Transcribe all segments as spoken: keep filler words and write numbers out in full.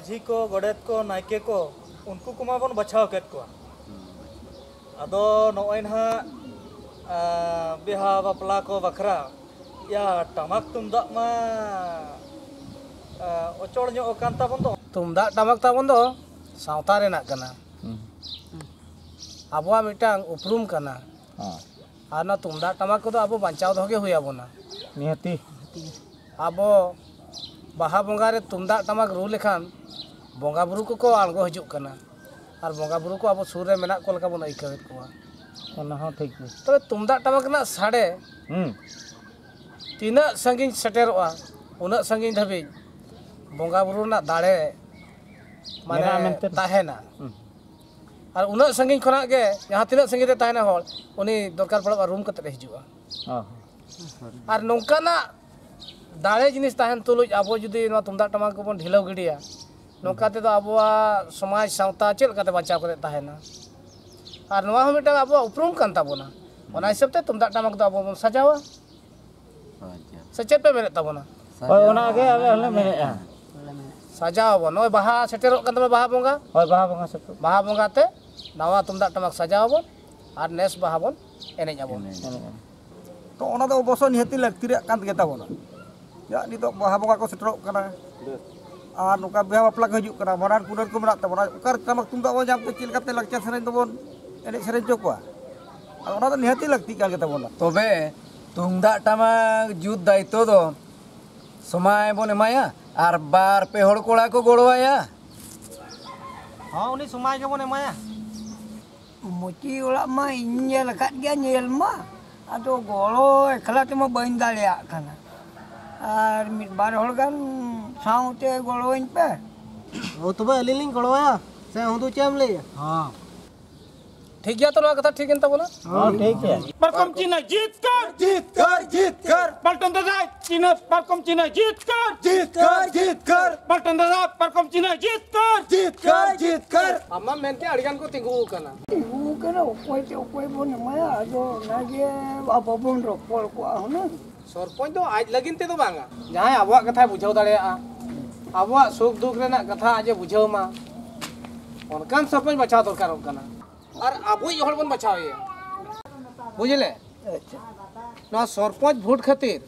ᱢᱟᱹᱡᱷᱤ ᱠᱚ, ᱜᱚᱰᱮᱛ ᱠᱚ, ᱱᱟᱭᱠᱮ ᱠᱚ, ᱩᱱᱠᱩ ᱠᱚᱢᱟ ᱵᱚᱱ ᱵᱟᱪᱷᱟᱣ ᱠᱮᱫ ᱠᱚᱣᱟ᱾ ᱟᱫᱚ ᱱᱚᱜᱼᱚᱭ ᱱᱟᱦᱟᱜ, ᱟ, ᱵᱤᱦᱟ ᱵᱟᱯᱞᱟ ᱠᱚ ᱵᱟᱠᱷᱨᱟ ᱭᱟ ᱴᱟᱢᱟᱠ ᱛᱩᱢᱫᱟᱜ ᱢᱟ, ᱟ, ᱚᱪᱚᱲ ᱧᱚᱜ ᱟᱠᱟᱱ ᱛᱟᱵᱚᱱ ᱫᱚ᱾ ᱛᱩᱢᱫᱟᱜ ᱴᱟᱢᱟᱠ ᱛᱟᱵᱚᱱ ᱫᱚ ᱥᱟᱶᱛᱟ ᱨᱮᱱᱟᱜ ᱠᱟᱱᱟ᱾ ᱦᱩᱸ᱾ ᱟᱵᱚᱣᱟᱜ ᱢᱤᱫᱴᱟᱝ ᱩᱯᱨᱩᱢ ᱠᱟᱱᱟ᱾ ᱦᱮᱸ᱾ ᱟᱨ ᱚᱱᱟ ᱛᱩᱢᱫᱟᱜ ᱴᱟᱢᱟᱠ ᱠᱚᱫᱚ ᱟᱵᱚ ᱵᱟᱧᱪᱟᱣ ᱫᱚᱦᱚ ᱜᱮ ᱦᱩᱭ ᱟᱵᱚᱱᱟ᱾ ᱱᱤᱦᱟᱹᱛᱤ᱾ ᱟᱵᱚ ᱵᱟᱦᱟ ᱵᱚᱸᱜᱟ ᱨᱮ ᱛᱩᱢᱫᱟᱜ ᱴᱟᱢᱟᱠ ᱨᱩ ᱞᱮᱠᱷᱟᱱ ᱵᱚᱸᱜᱟ ᱵᱩᱨᱩ ᱠᱚᱠᱚ ᱟᱬᱜᱚ ᱦᱤᱡᱩᱜ ᱠᱟᱱᱟ᱾ ᱟᱨ ᱵᱚᱸᱜᱟ ᱵᱩᱨᱩ ᱠᱚ ᱟᱵᱚ ᱥᱩᱨ ᱨᱮ ᱢᱮᱱᱟᱜ ᱠᱚ ᱞᱮᱠᱟ ᱵᱚᱱ ᱟᱹᱭᱠᱟᱹᱣᱮᱫ ᱠᱚᱣᱟ᱾ ᱚᱱᱟ ᱦᱚᱸ ᱴᱷᱤᱠ ᱜᱮ᱾ ᱛᱚᱵᱮ ᱛᱩᱢᱫᱟᱜ ᱴᱟᱢᱟᱠ ᱨᱮᱱᱟᱜ ᱥᱟᱰᱮ ᱦᱩᱸ᱾ ᱛᱤᱱᱟᱹᱜ ᱥᱟᱺᱜᱤᱧ ᱥᱮᱴᱮᱨᱚᱜᱼᱟ, ᱩᱱᱟᱹᱜ ᱥᱟᱺᱜᱤᱧ ᱫᱷᱟᱹᱵᱤᱡ ᱵᱚᱸᱜᱟ ᱵᱩᱨᱩ ᱨᱮᱱᱟᱜ ᱫᱟᱲᱮ ᱢᱟᱱᱮ ᱢᱮᱱᱟᱜᱼᱟ ᱢᱮᱱᱛᱮ᱾ ᱛᱟᱦᱮᱱᱟ᱾ ᱦᱩᱸ᱾ ᱟᱨ ᱩᱱᱟᱹᱜ ᱥᱟᱺᱜᱤᱧ ᱠᱷᱚᱱᱟᱜ ᱜᱮ ᱡᱟᱦᱟᱸ ᱛᱤᱱᱟᱹᱜ ᱥᱟᱺᱜᱤᱧ ᱨᱮ ᱛᱟᱦᱮᱱᱟ ᱦᱚᱲ, ᱩᱱᱤ ᱫᱚᱨᱠᱟᱨ ᱯᱟᱲᱟᱜᱼᱟ ᱨᱩᱢ ᱠᱟᱛᱮᱫ ᱮ ᱦᱤᱡᱩᱜᱼᱟ᱾ ᱚ᱾ ᱟᱨ ᱱᱚᱝᱠᱟᱱᱟᱜ ᱫᱟᱲᱮ ᱡᱤᱱᱤᱥ ᱛᱟᱦᱮᱱ ᱛᱩᱞᱩᱡ ᱟᱵᱚ ᱡᱩᱫᱤ ᱱᱚᱣᱟ ᱛᱩᱢᱫᱟᱜ ᱴᱟᱢᱟᱠ ᱠᱚᱵᱚᱱ ᱰᱷᱤᱞᱟᱹᱣ ᱜᱤᱰᱤᱭᱟ, ᱱᱚᱝᱠᱟ ᱛᱮᱫᱚ ᱟᱵᱚᱣᱟᱜ ᱥᱚᱢᱟᱡᱽ ᱥᱟᱶᱛᱟ ᱪᱮᱫ ᱞᱮᱠᱟᱛᱮ ᱵᱟᱧᱪᱟᱣ ᱠᱟᱛᱮ ᱛᱟᱦᱮᱱᱟ? ᱟᱨ ᱱᱚᱣᱟ ᱦᱚᱸ ᱢᱤᱫᱴᱟᱝ ᱟᱵᱚᱣᱟᱜ ᱩᱯᱨᱩᱢ ᱠᱟᱱ ᱛᱟᱵᱚᱱᱟ᱾ ᱚᱱᱟ ᱦᱤᱥᱟᱹᱵ ᱛᱮ ᱛᱩᱢᱫᱟᱜ ᱴᱟᱢᱟᱠ ᱫᱚ ᱟᱵᱚ ᱵᱚᱱ ᱥᱟᱡᱟᱣᱟ᱾ ᱟᱪᱪᱷᱟ᱾ ᱥᱮ ᱪᱮᱫ ᱯᱮ ᱢᱮᱱᱮᱫ ᱛᱟᱵᱚᱱᱟ? ᱦᱳᱭ, ᱚᱱᱟᱜᱮ ᱟᱞᱮ ᱦᱚᱸᱞᱮ ᱢᱮᱱᱮᱫᱼᱟ᱾ ᱥᱟᱡᱟᱣ ᱟᱵᱚᱱ, ᱱᱚᱜᱼᱚᱭ ᱵᱟᱦᱟ ᱥᱮᱴᱮᱨᱚᱜ ᱠᱟᱱ ᱛᱟᱵᱚᱱᱟ, ᱵᱟᱦᱟ ᱵᱚᱸᱜᱟ᱾ ᱦᱳᱭ, ᱵᱟᱦᱟ ᱵᱚᱸᱜᱟ ᱥᱮᱴᱮᱨ᱾ ᱵᱟᱦᱟ ᱵᱚᱸᱜᱟ ᱛᱮ ᱱᱟᱣᱟ ᱛᱩᱢᱫᱟᱜ ᱴᱟᱢᱟᱠ ᱥᱟᱡᱟᱣ ᱟᱵᱚᱱ ᱟᱨ ᱱᱮᱥ ᱵᱟᱦᱟ ᱵᱚᱱ ᱮᱱᱮᱡ ᱟᱵᱚᱱ᱾ ᱮᱱᱮᱡ᱾ ᱛᱚ, ᱚᱱᱟ ᱫᱚ ᱚᱵᱚᱥᱥᱳᱭ ᱱᱤᱦᱟᱹᱛᱤ ᱞᱟᱹᱠᱛᱤ ᱨᱮᱭᱟᱜ ᱠᱟᱱ ᱜᱮ ᱛᱟᱵᱚᱱᱟ᱾ ᱪᱮᱫᱟᱜ, ᱱᱤᱛᱚᱜ ᱵᱟᱦᱟ ᱵᱚᱸᱜᱟ ᱠᱚ ᱥᱮᱴᱮᱨᱚᱜ ᱠᱟᱱᱟ ᱟᱨ ᱱᱚᱝᱠᱟ ᱵᱤᱦᱟ ᱵᱟᱯᱞᱟ ᱠᱚ ᱦᱤᱡᱩᱜ ᱠᱟᱱᱟ, ᱵᱷᱟᱸᱰᱟᱱ ᱠᱩᱰᱟᱹᱨ ᱠᱚ ᱢᱮᱱᱟᱜ ᱛᱟᱵᱚᱱᱟ, ᱚᱠᱟ ᱨᱮ ᱴᱟᱢᱟᱠ ᱛᱩᱢᱫᱟᱜ ᱵᱚᱱ ᱧᱟᱢ ᱛᱮ ᱪᱮᱫ ᱞᱮᱠᱟᱛᱮ ᱞᱟᱠᱪᱟᱨ ᱥᱮᱨᱮᱧ ᱫᱚᱵᱚᱱ ᱮᱱᱮᱡ ᱥᱮᱨᱮᱧ ᱦᱚᱪᱚ ᱠᱚᱣᱟ? ᱟᱨ ᱚᱱᱟ ᱫᱚ ᱱᱤᱦᱟᱹᱛᱤ ᱞᱟᱹᱠᱛᱤ ᱠᱟᱱ ᱜᱮ ᱛᱟᱵᱚᱱᱟ᱾ ᱛᱚᱵᱮ ᱛᱩᱢᱫᱟᱜ ᱴᱟᱢᱟᱠ ᱡᱩᱛ ᱫᱟᱭᱤᱛᱛᱚ ᱫᱚ ᱥᱚᱢᱟᱭ ᱵᱚᱱ ᱮᱢᱟᱭᱟ ᱟᱨ ᱵᱟᱨ ᱯᱮ ᱦᱚᱲ ᱠᱚᱲᱟ ᱠᱚ ᱜᱚᱲᱚᱣᱟᱭᱟ᱾ ᱦᱚᱸ, ᱩᱱᱤ ᱥᱚᱢᱟᱭ ᱜᱮᱵᱚᱱ ᱮᱢᱟᱭᱟ᱾ ᱢᱩᱪᱤ ᱚᱲᱟᱜ ᱢᱟ ᱤᱧ ᱧᱮᱞ ᱟᱠᱟᱫ ᱜᱮᱭᱟ, ᱧᱮᱞ ᱢᱟ, ᱟᱫᱚ ᱜᱚᱲᱚ ᱮᱠᱞᱟ ᱛᱮᱢᱟ ᱵᱟᱹᱧ ᱫᱟᱲᱮᱭᱟᱜ ᱠᱟᱱᱟ᱾ ᱟᱨ ᱢᱤᱫ ᱵᱟᱨ ᱦᱚᱲ ᱜᱟᱱ ᱥᱟᱶᱛᱮ ᱜᱚᱲᱚᱣᱟᱹᱧ ᱯᱮ᱾ ᱦᱳ, ᱛᱚᱵᱮ ᱟᱹᱞᱤᱧ ᱞᱤᱧ ᱜᱚᱲᱚᱣᱟᱭᱟ᱾ ᱥᱮ ᱦᱩᱫᱩ, ᱪᱮᱫ ᱮᱢ ᱞᱟᱹᱭᱟ? ᱦᱚᱸ᱾ ᱴᱷᱤᱠ ᱜᱮᱭᱟ ᱛᱚ, ᱱᱚᱣᱟ ᱠᱟᱛᱷᱟ ᱴᱷᱤᱠ ᱮᱱ ᱛᱟᱵᱚᱱᱟ᱾ ᱦᱚᱸ, ᱴᱷᱤᱠ ᱜᱮᱭᱟ᱾ ᱯᱟᱨᱠᱚᱢ ᱪᱤᱱᱦᱟᱹ ᱡᱤᱛᱠᱟᱹᱨ᱾ ᱡᱤᱛᱠᱟᱹᱨ, ᱡᱤᱛᱠᱟᱹᱨ᱾ ᱯᱟᱞᱴᱚᱱ ᱫᱟᱫᱟ ᱪᱤᱱᱦᱟᱹ, ᱯᱟᱨᱠᱚᱢ ᱪᱤᱱᱦᱟᱹ ᱡᱤᱛᱠᱟᱹᱨ᱾ ᱡᱤᱛᱠᱟᱹᱨ, ᱡᱤᱛᱠᱟᱹᱨ᱾ ᱯᱟᱞᱴᱚᱱ ᱫᱟᱫᱟ ᱯᱟᱨᱠᱚᱢ ᱪᱤᱱᱦᱟᱹ ᱡᱤᱛᱠᱟᱹᱨ᱾ ᱡᱤᱛᱠᱟᱹᱨ, ᱡᱤᱛᱠᱟᱹᱨ᱾ ᱟᱢ ᱢᱟᱢ ᱢᱮᱱ ᱠᱮᱫ ᱟᱹᱰᱤ ᱜᱟᱱ ᱠᱚ ᱛᱤᱸᱜᱩ ᱟᱠᱟᱱᱟ᱾ ᱛᱤᱸᱜᱩ ᱟᱠᱟᱱᱟ, ᱚᱠᱚᱭ ᱛᱮ ᱚᱠᱚᱭ ᱵᱚᱱ ᱮᱢᱟᱭᱟ? ᱟᱫᱚ ᱚᱱᱟᱜᱮ ᱟᱵᱚ ᱵᱚᱱ ᱨᱚᱯᱚᱲ ᱠᱚᱜᱼᱟ ᱦᱩᱱᱟᱹᱝ᱾ ᱥᱚᱨᱯᱚᱧᱪ ᱫᱚ ᱟᱡ ᱞᱟᱹᱜᱤᱫ ᱛᱮᱫᱚ ᱵᱟᱝᱟ, ᱡᱟᱦᱟᱸᱭ ᱟᱵᱚᱣᱟᱜ ᱠᱟᱛᱷᱟᱭ ᱵᱩᱡᱷᱟᱹᱣ ᱫᱟᱲᱮᱭᱟᱜᱼᱟ᱾ ᱟᱵᱚᱣᱟᱜ ᱥᱩᱠ ᱫᱩᱠ ᱨᱮᱱᱟᱜ ᱠᱟᱛᱷᱟ ᱟᱡ ᱮ ᱵᱩᱡᱷᱟᱹᱣ ᱢᱟ, ᱚᱱᱠᱟᱱ ᱥᱚᱨᱯᱚᱧᱪ ᱵᱟᱪᱷᱟᱣ ᱫᱚᱨᱠᱟᱨᱚᱜ ᱠᱟᱱᱟ᱾ ᱟᱨ ᱟᱵᱚᱭᱤᱡ ᱦᱚᱲ ᱵᱚᱱ ᱵᱟᱪᱷᱟᱣ ᱮᱭᱟ᱾ ᱵᱩᱡᱷᱟᱹᱣ ᱞᱮ? ᱟᱪᱪᱷᱟ᱾ ᱱᱚᱣᱟ ᱥᱚᱨᱯᱚᱧᱪ ᱵᱷᱳᱴ ᱠᱷᱟᱹᱛᱤᱨ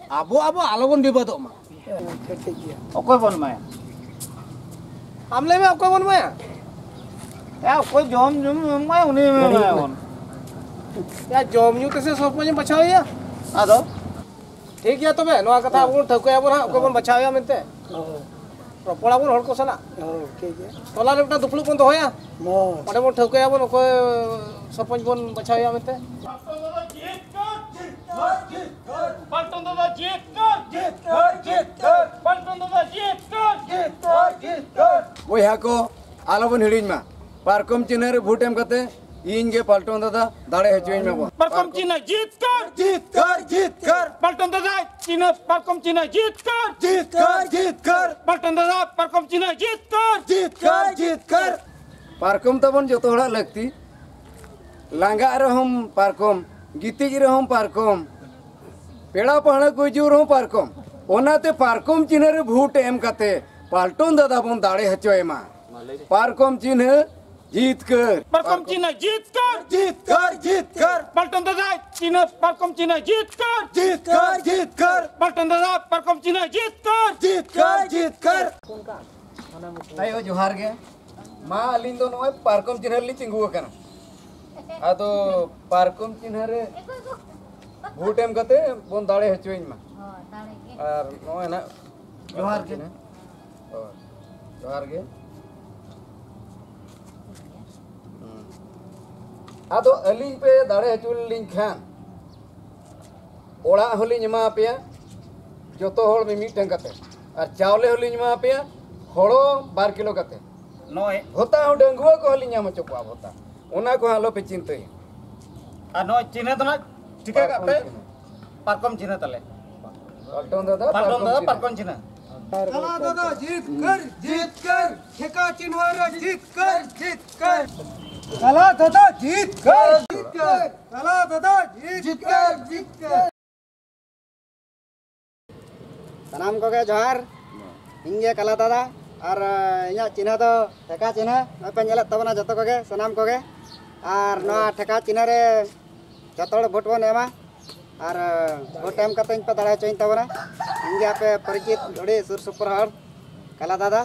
ᱟᱵᱚ ᱟᱵᱚ ᱟᱞᱚᱵᱚᱱ ᱵᱤᱵᱟᱹᱫᱚᱜ ᱢᱟ᱾ ᱟᱪᱪᱷᱟ, ᱴᱷᱤᱠ ᱜᱮᱭᱟ᱾ ᱚᱠᱚᱭ ᱵᱚᱱ ᱮᱢᱟᱭᱟ? ᱟᱢ ᱞᱟᱹᱭ ᱢᱮ, ᱚᱠᱚᱭ ᱵᱚᱱ ᱮᱢᱟᱭᱟ? ᱮ, ᱚᱠᱚᱭ ᱡᱚᱢ ᱧᱩ ᱮᱢᱟᱭᱟ, ᱩᱱᱤ ᱮᱢᱟᱭᱟ ᱵᱚᱱ᱾ ᱭᱟ, ᱡᱚᱢ ᱧᱩ ᱛᱮᱥᱮ ᱥᱚᱨᱯᱚᱧᱪ ᱮᱢ ᱵᱟᱪᱷᱟᱣ ᱮᱭᱟ? ᱟᱫᱚ? ᱴᱷᱤᱠ ᱜᱮᱭᱟ, ᱛᱚᱵᱮ ᱱᱚᱣᱟ ᱠᱟᱛᱷᱟ ᱟᱵᱚ ᱵᱚᱱ ᱴᱷᱟᱹᱣᱠᱟᱹᱭᱟ ᱵᱚᱱ ᱦᱟᱸᱜ, ᱚᱠᱚᱭ ᱵᱚᱱ ᱵᱟᱪᱷᱟᱣ ᱮᱭᱟ ᱢᱮᱱᱛᱮ᱾ ᱦᱳᱭ᱾ ᱨᱚᱯᱚᱲ ᱟᱵᱚᱱ ᱦᱚᱲ ᱠᱚ ᱥᱟᱞᱟᱜ᱾ ᱦᱳᱭ, ᱴᱷᱤᱠ ᱜᱮᱭᱟ᱾ ᱴᱚᱞᱟ ᱨᱮ ᱢᱤᱫᱴᱟᱝ ᱫᱩᱯᱲᱩᱵ ᱵᱚᱱ ᱫᱚᱦᱚᱭᱟ᱾ ᱦᱳᱭ᱾ ᱚᱸᱰᱮ ᱵᱚᱱ ᱴᱷᱟᱹᱣᱠᱟᱹᱭᱟ ᱵᱚᱱ ᱚᱠᱚᱭ ᱥᱚᱨᱯᱚᱧᱪ ᱵᱚᱱ ᱵᱟᱪᱷᱟᱣ ᱮᱭᱟ ᱢᱮᱱᱛᱮ᱾ ᱯᱟᱞᱴᱚᱱ ᱫᱟᱫᱟ ᱡᱤᱛᱠᱟᱹᱨ! ᱡᱤᱛᱠᱟᱹᱨ! ᱡᱤᱛᱠᱟᱹᱨ! ᱯᱟᱞᱴᱚᱱ ᱫᱟᱫᱟ ᱡᱤᱛᱠᱟᱹᱨ! ᱡᱤᱛᱠᱟᱹᱨ! ᱡᱤᱛᱠᱟᱹᱨ! ᱵᱚᱭᱦᱟ ᱠᱚ, ᱟᱞᱚᱵᱚᱱ ᱦᱤᱲᱤᱧ ᱢᱟ, ᱯᱟᱨᱠᱚᱢ ᱪᱤᱱᱦᱟᱹ ᱨᱮ ᱵᱷᱳᱴ ᱮᱢ ᱠᱟᱛᱮ ᱤᱧ ᱜᱮ ᱯᱟᱞᱴᱚᱱ ᱫᱟᱫᱟ ᱫᱟᱲᱮ ᱦᱚᱪᱚᱧ ᱢᱟᱵᱚᱱ᱾ ᱯᱟᱨᱠᱚᱢ ᱪᱤᱱᱦᱟᱹ ᱡᱤᱛᱠᱟᱹᱨ! ᱡᱤᱛᱠᱟᱹᱨ! ᱡᱤᱛᱠᱟᱹᱨ! ᱯᱟᱞᱴᱚᱱ ᱫᱟᱫᱟ ᱪᱤᱱᱦᱟᱹ, ᱯᱟᱨᱠᱚᱢ ᱪᱤᱱᱦᱟᱹ ᱡᱤᱛᱠᱟᱹᱨ! ᱡᱤᱛᱠᱟᱹᱨ! ᱡᱤᱛᱠᱟᱹᱨ! ᱯᱟᱞᱴᱚᱱ ᱫᱟᱫᱟ ᱯᱟᱨᱠᱚᱢ ᱪᱤᱱᱦᱟᱹ ᱡᱤᱛᱠᱟᱹᱨ! ᱡᱤᱛᱠᱟᱹᱨ! ᱡᱤᱛᱠᱟᱹᱨ! ᱯᱟᱨᱠᱚᱢ ᱛᱟᱵᱚᱱ ᱡᱚᱛᱚ ᱦᱚᱲᱟᱜ ᱞᱟᱹᱠᱛᱤ᱾ ᱞᱟᱸᱜᱟᱜ ᱨᱮᱦᱚᱸᱢ ᱯᱟᱨᱠᱚᱢ, ᱜᱤᱛᱤᱡ ᱨᱮᱦᱚᱸᱢ ᱯᱟᱨᱠᱚᱢ, ᱯᱮᱲᱟ ᱯᱟᱹᱦᱲᱟᱹ ᱠᱚ ᱦᱤᱡᱩᱜ ᱨᱮᱦᱚᱸ ᱯᱟᱨᱠᱚᱢ᱾ ᱚᱱᱟᱛᱮ ᱯᱟᱨᱠᱚᱢ ᱪᱤᱱᱦᱟᱹ ᱨᱮ ᱵᱷᱳᱴ ᱮᱢ ᱠᱟᱛᱮ ᱯᱟᱞᱴᱚᱱ ᱫᱟᱫᱟ ᱵᱚᱱ ᱫᱟᱲᱮ ᱦᱚᱪᱚᱭᱮ ᱢᱟ᱾ ᱯᱟᱨᱠᱚᱢ ᱪᱤᱱᱦᱟᱹ ᱡᱤᱛᱠᱟᱹᱨ᱾ ᱯᱟᱨᱠᱚᱢ ᱪᱤᱱᱦᱟᱹ ᱡᱤᱛᱠᱟᱹᱨ! ᱡᱤᱛᱠᱟᱹᱨ! ᱡᱤᱛᱠᱟᱹᱨ! ᱯᱟᱞᱴᱚᱱ ᱫᱟᱫᱟ ᱪᱤᱱᱦᱟᱹ ᱯᱟᱨᱠᱚᱢ ᱪᱤᱱᱦᱟᱹ ᱡᱤᱛᱠᱟᱹᱨ! ᱡᱤᱛᱠᱟᱹᱨ! ᱡᱤᱛᱠᱟᱹᱨ! ᱯᱟᱞᱴᱚᱱ ᱫᱟᱫᱟ ᱯᱟᱨᱠᱚᱢ ᱪᱤᱱᱦᱟᱹ ᱡᱤᱛᱠᱟᱹᱨ! ᱡᱤᱛᱠᱟᱹᱨ! ᱡᱤᱛᱠᱟᱹᱨ! ᱟᱭᱳ, ᱡᱚᱦᱟᱨ ᱜᱮ᱾ ᱢᱟ, ᱟᱹᱞᱤᱧ ᱫᱚ ᱱᱚᱜᱼᱚᱭ ᱯᱟᱨᱠᱚᱢ ᱪᱤᱱᱦᱟᱹ ᱨᱮᱞᱤᱧ ᱛᱤᱸᱜᱩ ᱟᱠᱟᱱᱟ᱾ ᱟᱫᱚ ᱯᱟᱨᱠᱚᱢ ᱪᱤᱱᱦᱟᱹ ᱨᱮ ᱵᱷᱳᱴ ᱮᱢ ᱠᱟᱛᱮ ᱵᱚᱱ ᱫᱟᱲᱮ ᱦᱚᱪᱚᱭᱤᱧ ᱢᱟ᱾ ᱦᱳᱭ, ᱫᱟᱲᱮ ᱜᱮ᱾ ᱟᱨ ᱱᱚᱜᱼᱚᱭ ᱱᱟᱜ ᱡᱚᱦᱟᱨ ᱜᱮ᱾ ᱦᱳᱭ, ᱡᱚᱦᱟᱨ ᱜᱮ᱾ ᱦᱩᱸ᱾ ᱟᱫᱚ ᱟᱹᱞᱤᱧ ᱯᱮ ᱫᱟᱲᱮ ᱦᱚᱪᱚ ᱞᱤᱧ ᱠᱷᱟᱱ ᱚᱲᱟᱜ ᱦᱚᱸᱞᱤᱧ ᱮᱢᱟ ᱯᱮᱭᱟ, ᱡᱚᱛᱚ ᱦᱚᱲ ᱢᱤᱢᱤᱫᱴᱟᱝ ᱠᱟᱛᱮ, ᱟᱨ ᱪᱟᱣᱞᱮ ᱦᱚᱸᱞᱤᱧ ᱮᱢᱟ ᱯᱮᱭᱟ, ᱦᱳᱲᱳ ᱵᱟᱨ ᱠᱤᱞᱳ ᱠᱟᱛᱮ᱾ ᱱᱚᱜᱼᱚᱭ᱾ ᱵᱷᱚᱛᱟ ᱦᱚᱸ ᱰᱟᱺᱜᱩᱣᱟᱹ ᱠᱚᱦᱚᱸ ᱞᱤᱧ ᱧᱟᱢ ᱦᱚᱪᱚ ᱠᱚᱣᱟ ᱵᱷᱚᱛᱟ, ᱚᱱᱟ ᱠᱚᱦᱚᱸ ᱟᱞᱚ ᱯᱮ ᱪᱤᱱᱛᱟᱹᱭᱟ᱾ ᱟᱨ ᱱᱚᱜᱼᱚᱭ ᱪᱤᱱᱦᱟᱹ ᱫᱚ ᱱᱟᱜ ᱴᱷᱤᱠᱟᱹ ᱠᱟᱜ ᱯᱮ, ᱯᱟᱨᱠᱚᱢ ᱪᱤᱱᱦᱟᱹ ᱛᱟᱞᱮ᱾ ᱯᱟᱞᱴᱚᱱ ᱫᱟᱫᱟ, ᱯᱟᱞᱴᱚᱱ ᱫᱟᱫᱟ, ᱯᱟᱨᱠᱚᱢ ᱪᱤᱱᱦᱟᱹ᱾ ᱯᱟᱨᱠᱚᱢ ᱪᱤᱱᱦᱟᱹ᱾ ᱛᱟᱞᱟ ᱫᱟᱫᱟ ᱡᱤᱛᱠᱟᱹᱨ, ᱡᱤᱛᱠᱟᱹᱨ, ᱴᱷᱮᱠᱟ ᱪᱤᱱᱦᱟᱹ ᱨᱮ ᱡᱤᱛᱠᱟᱹᱨ, ᱡᱤᱛᱠᱟᱹᱨ᱾ ᱛᱟᱞᱟ ᱫᱟᱫᱟ ᱡᱤᱛᱠᱟᱹᱨ, ᱡᱤᱛᱠᱟᱹᱨ᱾ ᱛᱟᱞᱟ ᱫᱟᱫᱟ ᱡᱤᱛᱠᱟᱹᱨ, ᱡᱤᱛᱠᱟᱹᱨ᱾ ᱥᱟᱱᱟᱢ ᱠᱚᱜᱮ ᱡᱚᱦᱟᱨ᱾ ᱤᱧ ᱜᱮ ᱠᱟᱞᱟ ᱫᱟᱫᱟ᱾ ᱟᱨ ᱤᱧᱟᱹᱜ ᱪᱤᱱᱦᱟᱹ ᱫᱚ ᱴᱷᱮᱠᱟ ᱪᱤᱱᱦᱟᱹ᱾ ᱱᱚᱜᱼᱚᱭ ᱯᱮ ᱧᱮᱞᱮᱫ ᱛᱟᱵᱚᱱᱟ ᱡᱚᱛᱚ ᱠᱚᱜᱮ, ᱥᱟᱱᱟᱢ ᱠᱚᱜᱮ᱾ ᱟᱨ ᱱᱚᱣᱟ ᱴᱷᱮᱠᱟ ᱪᱤᱱᱦᱟᱹ ᱨᱮ ᱡᱚᱛᱚ ᱦᱚᱲ ᱵᱷᱳᱴ ᱵᱚᱱ ᱮᱢᱟ᱾ ᱟᱨ ᱵᱷᱳᱴ ᱮᱢ ᱠᱟᱛᱮ ᱤᱧ ᱯᱮ ᱫᱟᱲᱮ ᱦᱚᱪᱚᱧ ᱛᱟᱵᱚᱱᱟ᱾ ᱤᱧ ᱜᱮ ᱟᱯᱮ ᱯᱚᱨᱤᱪᱤᱛ ᱟᱹᱰᱤ ᱥᱩᱨ ᱥᱩᱯᱩᱨ ᱦᱚᱲ ᱠᱟᱞᱟ ᱫᱟᱫᱟ᱾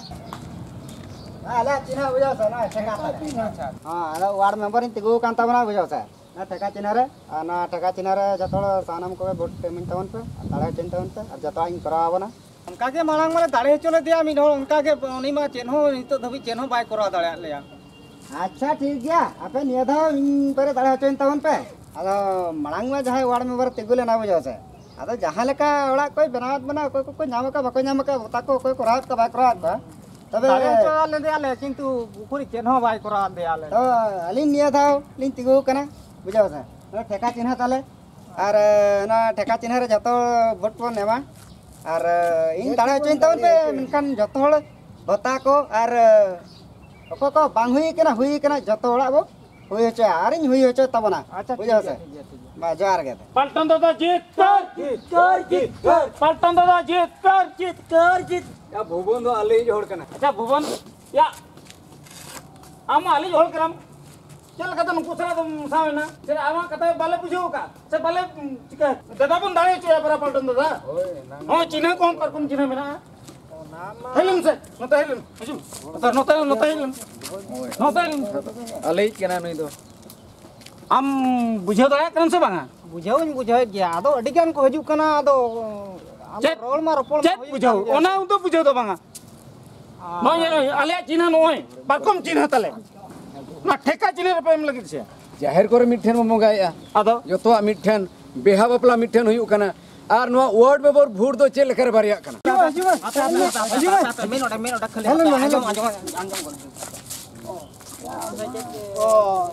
ᱟᱞᱮᱭᱟᱜ ᱪᱤᱱᱦᱟᱹ ᱵᱩᱡᱷᱟᱹᱣ ᱥᱮ, ᱱᱚᱣᱟ ᱴᱷᱮᱠᱟ᱾ ᱦᱮᱸ, ᱟᱫᱚ ᱣᱟᱨᱰ ᱢᱮᱢᱵᱟᱨ ᱤᱧ ᱛᱤᱸᱜᱩ ᱟᱠᱟᱱ ᱛᱟᱵᱚᱱᱟ, ᱵᱩᱡᱷᱟᱹᱣ ᱥᱮ᱾ ᱚᱱᱟ ᱴᱷᱮᱠᱟ ᱪᱤᱱᱦᱟᱹ ᱨᱮ, ᱟᱨ ᱚᱱᱟ ᱴᱷᱮᱠᱟ ᱪᱤᱱᱦᱟᱹ ᱨᱮ ᱡᱚᱛᱚ ᱦᱚᱲ ᱥᱟᱱᱟᱢ ᱠᱚᱜᱮ ᱵᱷᱳᱴ ᱮᱢᱟᱹᱧ ᱛᱟᱵᱚᱱ ᱯᱮ, ᱟᱨ ᱫᱟᱲᱮ ᱦᱚᱪᱚᱧ ᱛᱟᱵᱚᱱ ᱯᱮ, ᱟᱨ ᱡᱚᱛᱚᱣᱟᱜ ᱤᱧ ᱠᱚᱨᱟᱣ ᱟᱵᱚᱱᱟ᱾ ᱚᱱᱠᱟ ᱜᱮ ᱢᱟᱲᱟᱝ ᱢᱟᱞᱮ ᱫᱟᱲᱮ ᱦᱚᱪᱚ ᱞᱮᱫᱮᱭᱟ ᱢᱤᱫ ᱦᱚᱲ, ᱚᱱᱠᱟ ᱜᱮ ᱩᱱᱤ ᱢᱟ ᱪᱮᱫ ᱦᱚᱸ ᱱᱤᱛᱚᱜ ᱫᱷᱟᱹᱵᱤᱡ ᱪᱮᱫ ᱦᱚᱸ ᱵᱟᱭ ᱠᱚᱨᱟᱣ ᱫᱟᱲᱮᱭᱟᱜ ᱞᱮᱭᱟ᱾ ᱟᱪᱪᱷᱟ, ᱴᱷᱤᱠ ᱜᱮᱭᱟ, ᱟᱯᱮ ᱱᱤᱭᱟᱹ ᱫᱷᱟᱣ ᱤᱧ ᱯᱮᱨᱮ ᱫᱟᱲᱮ ᱦᱚᱪᱚᱧ ᱛᱟᱵᱚᱱ ᱯᱮ᱾ ᱟᱫᱚ ᱢᱟᱲᱟᱝ ᱢᱟ ᱡᱟᱦᱟᱸᱭ ᱣᱟᱨᱰ ᱢᱮᱢᱵᱟᱨ ᱛᱤᱸᱜᱩ ᱞᱮᱱᱟ, ᱵᱩᱡᱷᱟᱹᱣ ᱥᱮ, ᱟᱫᱚ ᱡᱟᱦᱟᱸ ᱞᱮᱠᱟ ᱚᱲᱟᱜ ᱠᱚᱭ ᱵᱮᱱᱟᱣᱟᱫ ᱵᱚᱱᱟ, ᱚᱠᱚᱭ ᱠᱚᱠᱚ ᱧᱟᱢ ᱟᱠᱟᱫ, ᱵᱟᱠᱚ ᱧᱟᱢ ᱟᱠᱟᱫ, ᱵᱷᱚᱛᱟ ᱠᱚ ᱚᱠᱚᱭ ᱠᱚᱨᱟᱣᱮᱫ ᱠᱚᱣᱟ, ᱵᱟᱭ ᱠᱚᱨᱟᱣᱮᱫ ᱠᱚᱣᱟ, ᱛᱚᱵᱮ ᱫᱟᱲᱮ ᱦᱚᱪᱚ ᱞᱮᱫᱮᱭᱟᱞᱮ, ᱠᱤᱱᱛᱩ ᱩᱠᱩᱨᱤᱡ ᱪᱮᱫ ᱦᱚᱸ ᱵᱟᱭ ᱠᱚᱨᱟᱣ ᱞᱮᱫᱮᱭᱟᱞᱮ᱾ ᱛᱚ ᱟᱹᱞᱤᱧ ᱱᱤᱭᱟᱹ ᱫᱷᱟᱣ ᱞᱤᱧ ᱛᱤᱸᱜᱩ ᱟᱠᱟᱱᱟ, ᱵᱩᱡᱷᱟᱹᱣ ᱥᱮ, ᱱᱚᱣᱟ ᱴᱷᱮᱠᱟ ᱪᱤᱱᱦᱟᱹ ᱛᱟᱞᱮ᱾ ᱟᱨ ᱮ, ᱚᱱᱟ ᱴᱷᱮᱠᱟ ᱪᱤᱱᱦᱟᱹ ᱨᱮ ᱡᱚᱛᱚ ᱵᱷᱳᱴ ᱵᱚᱱ ᱮᱢᱟ᱾ ᱟᱨ ᱮ, ᱤᱧ ᱫᱟᱲᱮ ᱦᱚᱪᱚᱧ ᱛᱟᱵᱚᱱ ᱯᱮ, ᱢᱮᱱᱠᱷᱟᱱ ᱡᱚᱛᱚ ᱦᱚᱲ ᱵᱷᱚᱛᱟ ᱠᱚ ᱟᱨ ᱮ, ᱚᱠᱚᱭ ᱠᱚ ᱵᱟᱝ ᱦᱩᱭ ᱠᱟᱱᱟ, ᱦᱩᱭ ᱠᱟᱱᱟ, ᱡᱚᱛᱚ ᱦᱚᱲᱟᱜ ᱵᱚ ᱦᱩᱭ ᱦᱚᱪᱚᱭᱟ᱾ ᱟᱨᱤᱧ ᱦᱩᱭ ᱦᱚᱪᱚᱭ ᱛᱟᱵᱚᱱᱟ, ᱟᱪᱪᱷᱟ, ᱴᱷᱤᱠ ᱵᱩᱡᱷᱟᱹᱣ ᱜᱮᱭᱟ, ᱥᱮ? ᱴᱷᱤᱠ ᱜᱮᱭᱟ, ᱴᱷᱤᱠ ᱜᱮᱭᱟ᱾ ᱢᱟ ᱡᱚᱦᱟᱨ ᱜᱮ᱾ ᱯᱟᱞᱴᱚᱱ ᱫᱟᱫᱟ ᱡᱤᱛᱠᱟᱹᱨ! ᱡᱤᱛᱠᱟᱹᱨ, ᱡᱤᱛᱠᱟᱹᱨ! ᱯᱟᱞᱴᱚᱱ ᱫᱟᱫᱟ ᱡᱤᱛᱠᱟᱹᱨ! ᱡᱤᱛᱠᱟᱹᱨ, ᱡᱤᱛᱠᱟᱹᱨ! ᱭᱟ, ᱵᱷᱩᱵᱚᱱ ᱫᱚ ᱟᱞᱮᱭᱤᱡ ᱦᱚᱲ ᱠᱟᱱᱟ᱾ ᱟᱪᱪᱷᱟ, ᱵᱷᱩᱵᱚᱱ, ᱭᱟ, ᱟᱢ ᱢᱟ ᱟᱞᱮᱭᱤᱡ ᱦᱚᱲ ᱠᱟᱱᱟᱢ, ᱪᱮᱫ ᱞᱮᱠᱟᱛᱮ ᱱᱩᱠᱩ ᱥᱟᱞᱟᱜ ᱫᱚᱢ ᱢᱮᱥᱟᱣ ᱮᱱᱟ? ᱪᱮᱫ ᱟᱢᱟᱜ ᱠᱟᱛᱷᱟ ᱵᱟᱞᱮ ᱵᱩᱡᱷᱟᱹᱣ ᱟᱠᱟᱫ? ᱥᱮ ᱵᱟᱞᱮ, ᱩᱢ, ᱪᱤᱠᱟᱹ? ᱫᱟᱫᱟ ᱵᱚᱱ ᱫᱟᱲᱮ ᱦᱚᱪᱚᱭᱟ ᱯᱟᱨᱟ ᱯᱟᱞᱴᱚᱱ ᱫᱟᱫᱟ᱾ ᱦᱳᱭ, ᱚᱱᱟ ᱦᱚᱸ ᱪᱤᱱᱦᱟᱹ ᱠᱚᱦᱚᱸ ᱯᱟᱨᱠᱚᱢ ᱪᱤᱱᱦᱟᱹ ᱢᱮᱱᱟᱜᱼᱟ᱾ ᱚᱱᱟ ᱢᱟ ᱦᱮᱡ ᱞᱮᱱ ᱥᱮ, ᱱᱚᱛᱮ ᱦᱮᱡ ᱞᱮᱱ᱾ ᱦᱤᱡᱩᱜ ᱢᱮ᱾ ᱱᱚᱛᱮ, ᱱᱚᱛᱮ, ᱱᱚᱛᱮ ᱦᱮᱡ ᱞᱮᱱ᱾ ᱱᱚᱛᱮ ᱦᱮᱡ ᱞᱮᱱ᱾ ᱟᱞᱮᱭᱤᱡ ᱠᱟᱱᱟᱭ ᱱᱩᱭ ᱫᱚ᱾ ᱟᱢ ᱵᱩᱡᱷᱟᱹᱣ ᱫᱟᱲᱮᱭᱟᱜ ᱠᱟᱱᱟᱢ ᱥᱮ ᱵᱟᱝᱟ? ᱵᱩᱡᱷᱟᱹᱣ ᱦᱚᱧ ᱵᱩᱡᱷᱟᱹᱣᱮᱫ ᱜᱮᱭᱟ, ᱟᱫᱚ ᱟᱹᱰᱤ ᱜᱟᱱ ᱠᱚ ᱦᱤᱡᱩᱜ ᱠᱟᱱᱟ, ᱟᱫᱚ ᱟᱢᱟᱜ ᱪᱮᱫ? ᱨᱚᱲ ᱢᱟ ᱨᱚᱯᱚᱲ ᱢᱟ ᱪᱮᱫ ᱦᱩᱭᱩᱜ ᱵᱩᱡᱷᱟᱹᱣ? ᱠᱟᱱ ᱜᱮᱭᱟ᱾ ᱚᱱᱟ ᱫᱚ ᱵᱩᱡᱷᱟᱹᱣ ᱫᱚ ᱵᱟᱝᱟ᱾ ᱟᱨ ᱱᱚᱜᱼᱚᱭ ᱟᱞᱮᱭᱟᱜ ᱪᱤᱱᱦᱟᱹ, ᱱᱚᱜᱼᱚᱭ ᱯᱟᱨᱠᱚᱢ ᱪᱤᱱᱦᱟᱹ ᱛᱟᱞᱮ᱾ ᱚᱱᱟ ᱴᱷᱮᱠᱟ ᱪᱤᱱᱦᱟᱹ ᱨᱮᱯᱮ ᱮᱢ ᱞᱟᱹᱜᱤᱫ ᱥᱮ? ᱡᱟᱦᱮᱨ ᱠᱚᱨᱮ ᱢᱤᱫ ᱴᱷᱮᱱ ᱵᱚᱱ ᱵᱚᱸᱜᱟᱭᱮᱫᱼᱟ᱾ ᱟᱫᱚ? ᱡᱚᱛᱚᱣᱟᱜ ᱢᱤᱫ ᱴᱷᱮᱱ, ᱵᱤᱦᱟ ᱵᱟᱯᱞᱟ ᱢᱤᱫ ᱴᱷᱮᱱ ᱦᱩᱭᱩᱜ ᱠᱟᱱᱟ᱾ ᱟᱨ ᱱᱚᱣᱟ ᱣᱟᱨᱰ ᱢᱮᱢᱵᱟᱨ ᱵᱷᱳᱴ ᱫᱚ ᱪᱮᱫ ᱞᱮᱠᱟᱨᱮ ᱵᱟᱨᱭᱟᱜ ᱠᱟᱱᱟ? ᱦᱤᱡᱩᱜ ᱢᱮ, ᱦᱤᱡᱩᱜ ᱢᱮ᱾ ᱦᱟᱯᱮ, ᱦᱟᱯᱮ, ᱦᱟᱯᱮ, ᱦᱤᱡᱩᱜ ᱢᱮ᱾ ᱦᱟᱯᱮ, ᱦᱟᱯᱮ, ᱢᱮᱱ ᱱᱚᱰᱮ, ᱢᱮᱱ ᱱᱚᱰᱮ, ᱠᱷᱟᱹᱞᱤ ᱦᱮᱸ, ᱦᱟᱯᱮ, ᱦᱮᱸ, ᱟᱸᱡᱚᱢ, ᱦᱮᱸ᱾ ᱟᱸᱡᱚᱢ, ᱟᱸᱡᱚᱢ, ᱟᱸᱡᱚᱢ᱾ ᱚ,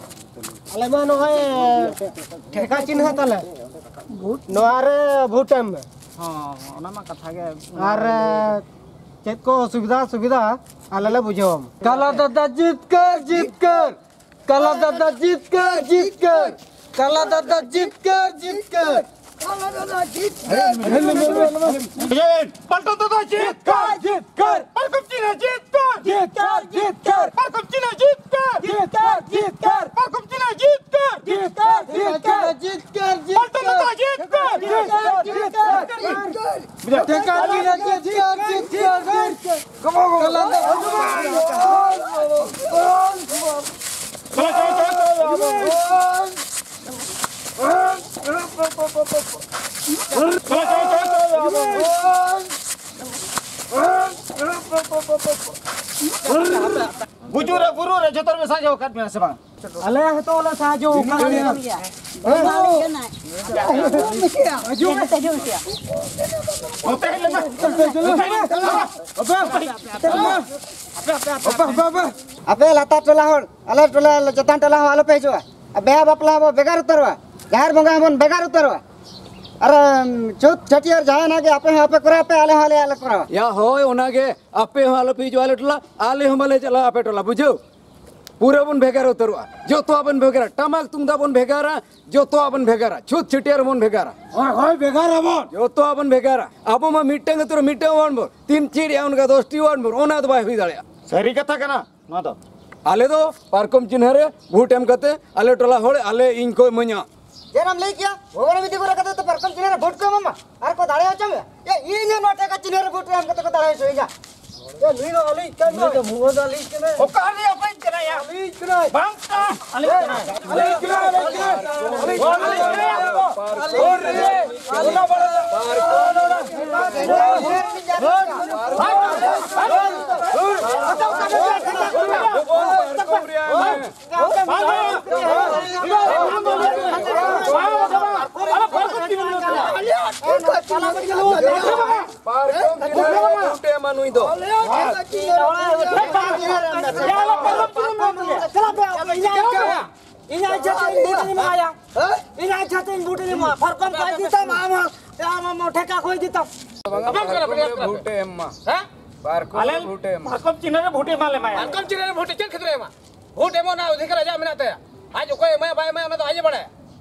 ᱟᱞᱮ ᱢᱟ ᱱᱚᱜᱼᱚᱭ ᱴᱷᱮᱠᱟ ᱪᱤᱱᱦᱟᱹ ᱛᱟᱞᱮ᱾ ᱱᱚᱣᱟ ᱨᱮ ᱵᱷᱳᱴ ᱮᱢ ᱢᱮ᱾ ᱦᱚᱸ, ᱚᱱᱟ ᱢᱟ ᱠᱟᱛᱷᱟ ᱜᱮ᱾ ᱟᱨ ᱪᱮᱫ ᱠᱚ ᱚᱥᱩᱵᱤᱫᱷᱟ, ᱥᱩᱵᱤᱫᱷᱟ ᱟᱞᱮ ᱞᱮ ᱵᱩᱡᱷᱟᱹᱣᱟᱢ᱾ ᱠᱟᱞᱟ ᱫᱟᱫᱟ ᱡᱤᱛᱠᱟᱹᱨ, ᱡᱤᱛᱠᱟᱹᱨ᱾ ᱠᱟᱞᱟ ᱫᱟᱫᱟ ᱡᱤᱛᱠᱟᱹᱨ, ᱡᱤᱛᱠᱟᱹᱨ᱾ ᱠᱟᱞᱟ ᱫᱟᱫᱟ ᱡᱤᱛᱠᱟᱹᱨ, ᱡᱤᱛᱠᱟᱹᱨ᱾ ᱯᱟᱞᱴᱚᱱ ᱫᱟᱫᱟ ᱡᱤᱛᱠᱟᱹᱨ! ᱯᱟᱞᱴᱚᱱ ᱫᱟᱫᱟ ᱡᱤᱛᱠᱟᱹᱨ! ᱡᱤᱛᱠᱟᱹᱨ! ᱯᱟᱨᱠᱚᱢ ᱪᱤᱱᱦᱟᱹ ᱡᱤᱛᱠᱟᱹᱨ! ᱡᱤᱛᱠᱟᱹᱨ! ᱡᱤᱛᱠᱟᱹᱨ! ᱯᱟᱨᱠᱚᱢ ᱪᱤᱱᱦᱟᱹ ᱡᱤᱛᱠᱟᱹᱨ! ᱡᱤᱛᱠᱟᱹᱨ! ᱡᱤᱛᱠᱟᱹᱨ! ᱯᱟᱨᱠᱚᱢ ᱪᱤᱱᱦᱟᱹ ᱡᱤᱛᱠᱟᱹᱨ! ᱡᱤᱛᱠᱟᱹᱨ! ᱡᱤᱛᱠᱟᱹᱨ! ᱡᱤᱛᱠᱟᱨ, ᱡᱤᱛᱠᱟᱨ, ᱡᱤᱛᱠᱟᱨ, ᱡᱤᱛᱠᱟᱨ, ᱡᱤᱛᱠᱟᱨ, ᱡᱤᱛᱠᱟᱨ, ᱡᱤᱛᱠᱟᱨ, ᱡᱤᱛᱠᱟᱨ, ᱡᱤᱛᱠᱟᱨ᱾ ᱵᱩᱡᱩᱨ ᱨᱮ, ᱵᱩᱨᱩ ᱨᱮ ᱡᱚᱛᱚ ᱨᱮ ᱥᱟᱡᱟᱣ ᱟᱠᱟᱫ ᱢᱮᱭᱟ ᱥᱮ ᱵᱟᱝ? ᱟᱞᱮ ᱦᱚᱸᱛᱚ ᱞᱮ ᱥᱟᱦᱟᱡᱽᱡᱚ ᱟᱠᱟᱫ ᱢᱮᱭᱟ᱾ ᱦᱤᱡᱩᱜ ᱢᱮ᱾ ᱱᱚᱛᱮ ᱦᱮᱡ ᱞᱮᱱ ᱢᱮ᱾ ᱟᱯᱮ, ᱟᱯᱮ, ᱟᱯᱮ, ᱟᱯᱮ᱾ ᱟᱯᱮ ᱞᱟᱛᱟᱨ ᱴᱚᱞᱟ ᱦᱚᱲ, ᱟᱞᱮ ᱴᱚᱞᱟ, ᱪᱮᱛᱟᱱ ᱴᱚᱞᱟ ᱦᱚᱸ ᱟᱞᱚᱯᱮ ᱦᱤᱡᱩᱜᱼᱟ᱾ ᱟᱨ ᱵᱤᱦᱟ ᱵᱟᱯᱞᱟ ᱦᱚᱸᱵᱚᱱ ᱵᱷᱮᱜᱟᱨ ᱩᱛᱟᱹᱨᱚᱜᱼᱟ᱾ ᱡᱟᱦᱮᱨ ᱵᱚᱸᱜᱟ ᱦᱚᱸᱵᱚᱱ ᱵᱷᱮᱜᱟᱨ ᱩᱛᱟᱹᱨᱚᱜᱼᱟ᱾ ᱟᱨ, ᱩᱢ, ᱪᱷᱩᱛ ᱪᱷᱟᱹᱴᱭᱟᱹᱨ ᱡᱟᱦᱟᱱᱟᱜ ᱜᱮ ᱟᱯᱮ ᱦᱚᱸ ᱟᱯᱮ ᱠᱚᱨᱟᱣ ᱯᱮ, ᱟᱞᱮ ᱦᱚᱸ ᱟᱞᱮᱭᱟᱜ ᱞᱮ ᱠᱚᱨᱟᱣᱟ᱾ ᱭᱟ, ᱦᱳᱭ, ᱚᱱᱟᱜᱮ᱾ ᱟᱯᱮ ᱦᱚᱸ ᱟᱞᱚᱯᱮ ᱦᱤᱡᱩᱜᱼᱟ ᱟᱞᱮ ᱴᱚᱞᱟ, ᱟᱞᱮ ᱦᱚᱸ ᱵᱟᱞᱮ ᱪᱟᱞᱟᱜᱼᱟ ᱟᱯᱮ ᱴᱚᱞᱟ, ᱵᱩᱡᱷᱟᱹᱣ? ᱯᱩᱨᱟᱹ ᱵᱚᱱ ᱵᱷᱮᱜᱟᱨ ᱩᱛᱟᱹᱨᱚᱜᱼᱟ, ᱡᱚᱛᱚᱣᱟᱜ ᱵᱚᱱ ᱵᱷᱮᱜᱟᱨᱟ, ᱴᱟᱢᱟᱠ ᱛᱩᱢᱫᱟᱜ ᱵᱚᱱ ᱵᱷᱮᱜᱟᱨᱟ, ᱡᱚᱛᱚᱣᱟᱜ ᱵᱚᱱ ᱵᱷᱮᱜᱟᱨᱟ, ᱪᱷᱩᱛ ᱪᱷᱟᱹᱴᱭᱟᱹᱨ ᱵᱚᱱ ᱵᱷᱮᱜᱟᱨᱟ᱾ ᱦᱳᱭ, ᱦᱳᱭ, ᱵᱷᱮᱜᱟᱨ ᱟᱵᱚᱱ᱾ ᱡᱚᱛᱚᱣᱟᱜ ᱵᱚᱱ ᱵᱷᱮᱜᱟᱨᱟ᱾ ᱟᱵᱚ ᱢᱟ ᱢᱤᱫᱴᱟᱝ ᱟᱹᱛᱩ ᱨᱮ ᱢᱤᱫᱴᱟᱝ ᱦᱚᱲ ᱵᱚᱱ, ᱛᱤᱱ ᱪᱮᱫ ᱭᱟ ᱚᱱᱠᱟ ᱫᱚᱥᱴᱤ ᱦᱚᱲ ᱵᱚᱱ, ᱚᱱᱟ ᱫᱚ ᱵᱟᱭ ᱦᱩᱭ ᱫᱟᱲᱮᱭᱟᱜᱼᱟ᱾ ᱥᱟᱹᱨᱤ ᱠᱟᱛᱷᱟ ᱠᱟᱱᱟ ᱱᱚᱣᱟ ᱫᱚ᱾ ᱟᱞᱮ ᱫᱚ ᱯᱟᱨᱠᱚᱢ ᱪᱤᱱᱦᱟᱹ ᱨᱮ ᱵᱷᱳᱴ ᱮᱢ ᱠᱟᱛᱮ ᱟᱞᱮ ᱴᱚᱞᱟ ᱦᱚᱲ ᱟᱞᱮ ᱤᱧ ᱠᱚ ᱤᱢᱟᱹᱧᱟ᱾ ᱡᱮᱱᱟᱢ ᱞᱟᱹᱭ ᱠᱮᱭᱟ, ᱵᱷᱚᱜᱚᱵᱟᱱ ᱢᱤᱫ ᱫᱤᱱ ᱠᱚᱨᱮ ᱠᱟᱛᱮ ᱛᱚ ᱯᱟᱨᱠᱚᱢ ᱪᱤᱱᱦᱟᱹ ᱨᱮ ᱵᱷᱳᱴ ᱠᱚ ᱮᱢᱟᱢᱟ ᱟᱨ ᱠᱚ ᱫᱟᱲᱮ ᱦᱚᱪᱚ ᱢᱮᱭᱟ᱾ ᱮ, ᱤᱧ ᱦᱚᱸ ᱱᱚᱣᱟ ᱴᱷᱮᱠᱟ ᱪᱤᱱᱦᱟᱹ ᱨᱮ ᱵᱷᱳᱴ ᱮᱢ ᱠᱟᱛᱮ ᱠᱚ ᱫᱟᱲᱮ ᱦᱚᱪᱚᱭᱤᱧᱟ᱾ ᱮ, ᱱᱩᱭ ᱫᱚ ᱟᱞᱮᱭᱤᱡ ᱠᱟᱱ ᱫᱚᱭ᱾ ᱱᱩᱭ ᱫᱚ ᱵᱷᱩᱣᱟᱹ ᱫᱚ ᱟᱞᱮᱭᱤᱡ ᱠᱟᱱᱟᱭ᱾ ᱚᱠᱟ ᱨᱤᱱᱤᱡ ᱟᱯᱮᱭᱤᱡ ᱠᱟᱱᱟᱭᱟ? ᱟᱞᱮᱭᱤᱡ ᱠᱟᱱᱟᱭ᱾ ᱵᱟᱝ, ᱟᱞᱮᱭᱤᱡ ᱠᱟᱱᱟᱭ᱾ ᱟᱞᱮᱭᱤᱡ ᱠᱟᱱᱟᱭ, ᱟᱞᱮᱭᱤᱡ ᱠᱟᱱᱟᱭ᱾ ᱟᱞᱮᱭᱤᱡ ᱠᱟᱱᱟᱭ᱾ ᱦᱳᱭ, ᱨᱮ, ᱨᱮ᱾ ᱚᱱᱟ ᱵᱟᱲᱟ᱾ ᱯᱟᱨᱠᱚᱢ ᱪᱤᱱᱦᱟᱹ ᱨᱮ ᱵᱷᱳᱴ ᱮᱢᱟ ᱱᱩᱭ ᱫᱚ᱾ ᱤᱧ ᱟᱡ ᱡᱟᱛᱮ ᱤᱧ ᱵᱷᱳᱴ ᱤᱧ ᱮᱢᱟᱭᱟ᱾ ᱤᱧ ᱟᱡ ᱡᱟᱛᱮ ᱤᱧ ᱵᱷᱳᱴ ᱤᱧ ᱮᱢᱟ᱾ ᱯᱟᱨᱠᱚᱢ ᱠᱚ ᱤᱫᱤ ᱛᱟᱢ, ᱟᱢ, ᱟᱢ, ᱟᱢ ᱴᱷᱮᱠᱟ ᱠᱚ ᱤᱫᱤ ᱛᱟᱢ᱾ ᱯᱟᱨᱠᱚᱢ ᱨᱮ ᱵᱷᱳᱴ ᱮ ᱮᱢ ᱢᱟ᱾ ᱦᱮᱸ? ᱯᱟᱨᱠᱚᱢ ᱨᱮ ᱟᱞᱮ ᱵᱷᱳᱴ ᱮ ᱮᱢ ᱢᱟ᱾ ᱯᱟᱨᱠᱚᱢ ᱪᱤᱱᱦᱟᱹ ᱨᱮ ᱵᱷᱳᱴ ᱮᱢᱟ ᱞᱮ ᱢᱟᱭᱟ᱾ ᱯᱟᱨᱠᱚᱢ ᱪᱤᱱᱦᱟᱹ ᱨᱮ ᱵᱷᱳᱴ ᱪᱮᱫ ᱠᱷᱟᱹᱛᱤᱨ ᱮ ᱮᱢᱟ? ᱵᱷᱳᱴ ᱮᱢᱚᱜ ᱨᱮᱱᱟᱜ ᱚᱫᱷᱤᱠᱟᱨ ᱟᱡᱟᱜ ᱢᱮᱱᱟᱜ ᱛᱟᱭᱟ᱾ ᱟᱡ ᱚᱠᱚᱭ ᱮᱢᱟᱭᱟ ᱵᱟᱭ ᱮᱢᱟᱭᱟ ᱚᱱᱟ ᱫᱚ ᱟᱡ ᱮ ᱵᱟᱲᱟᱭᱟ᱾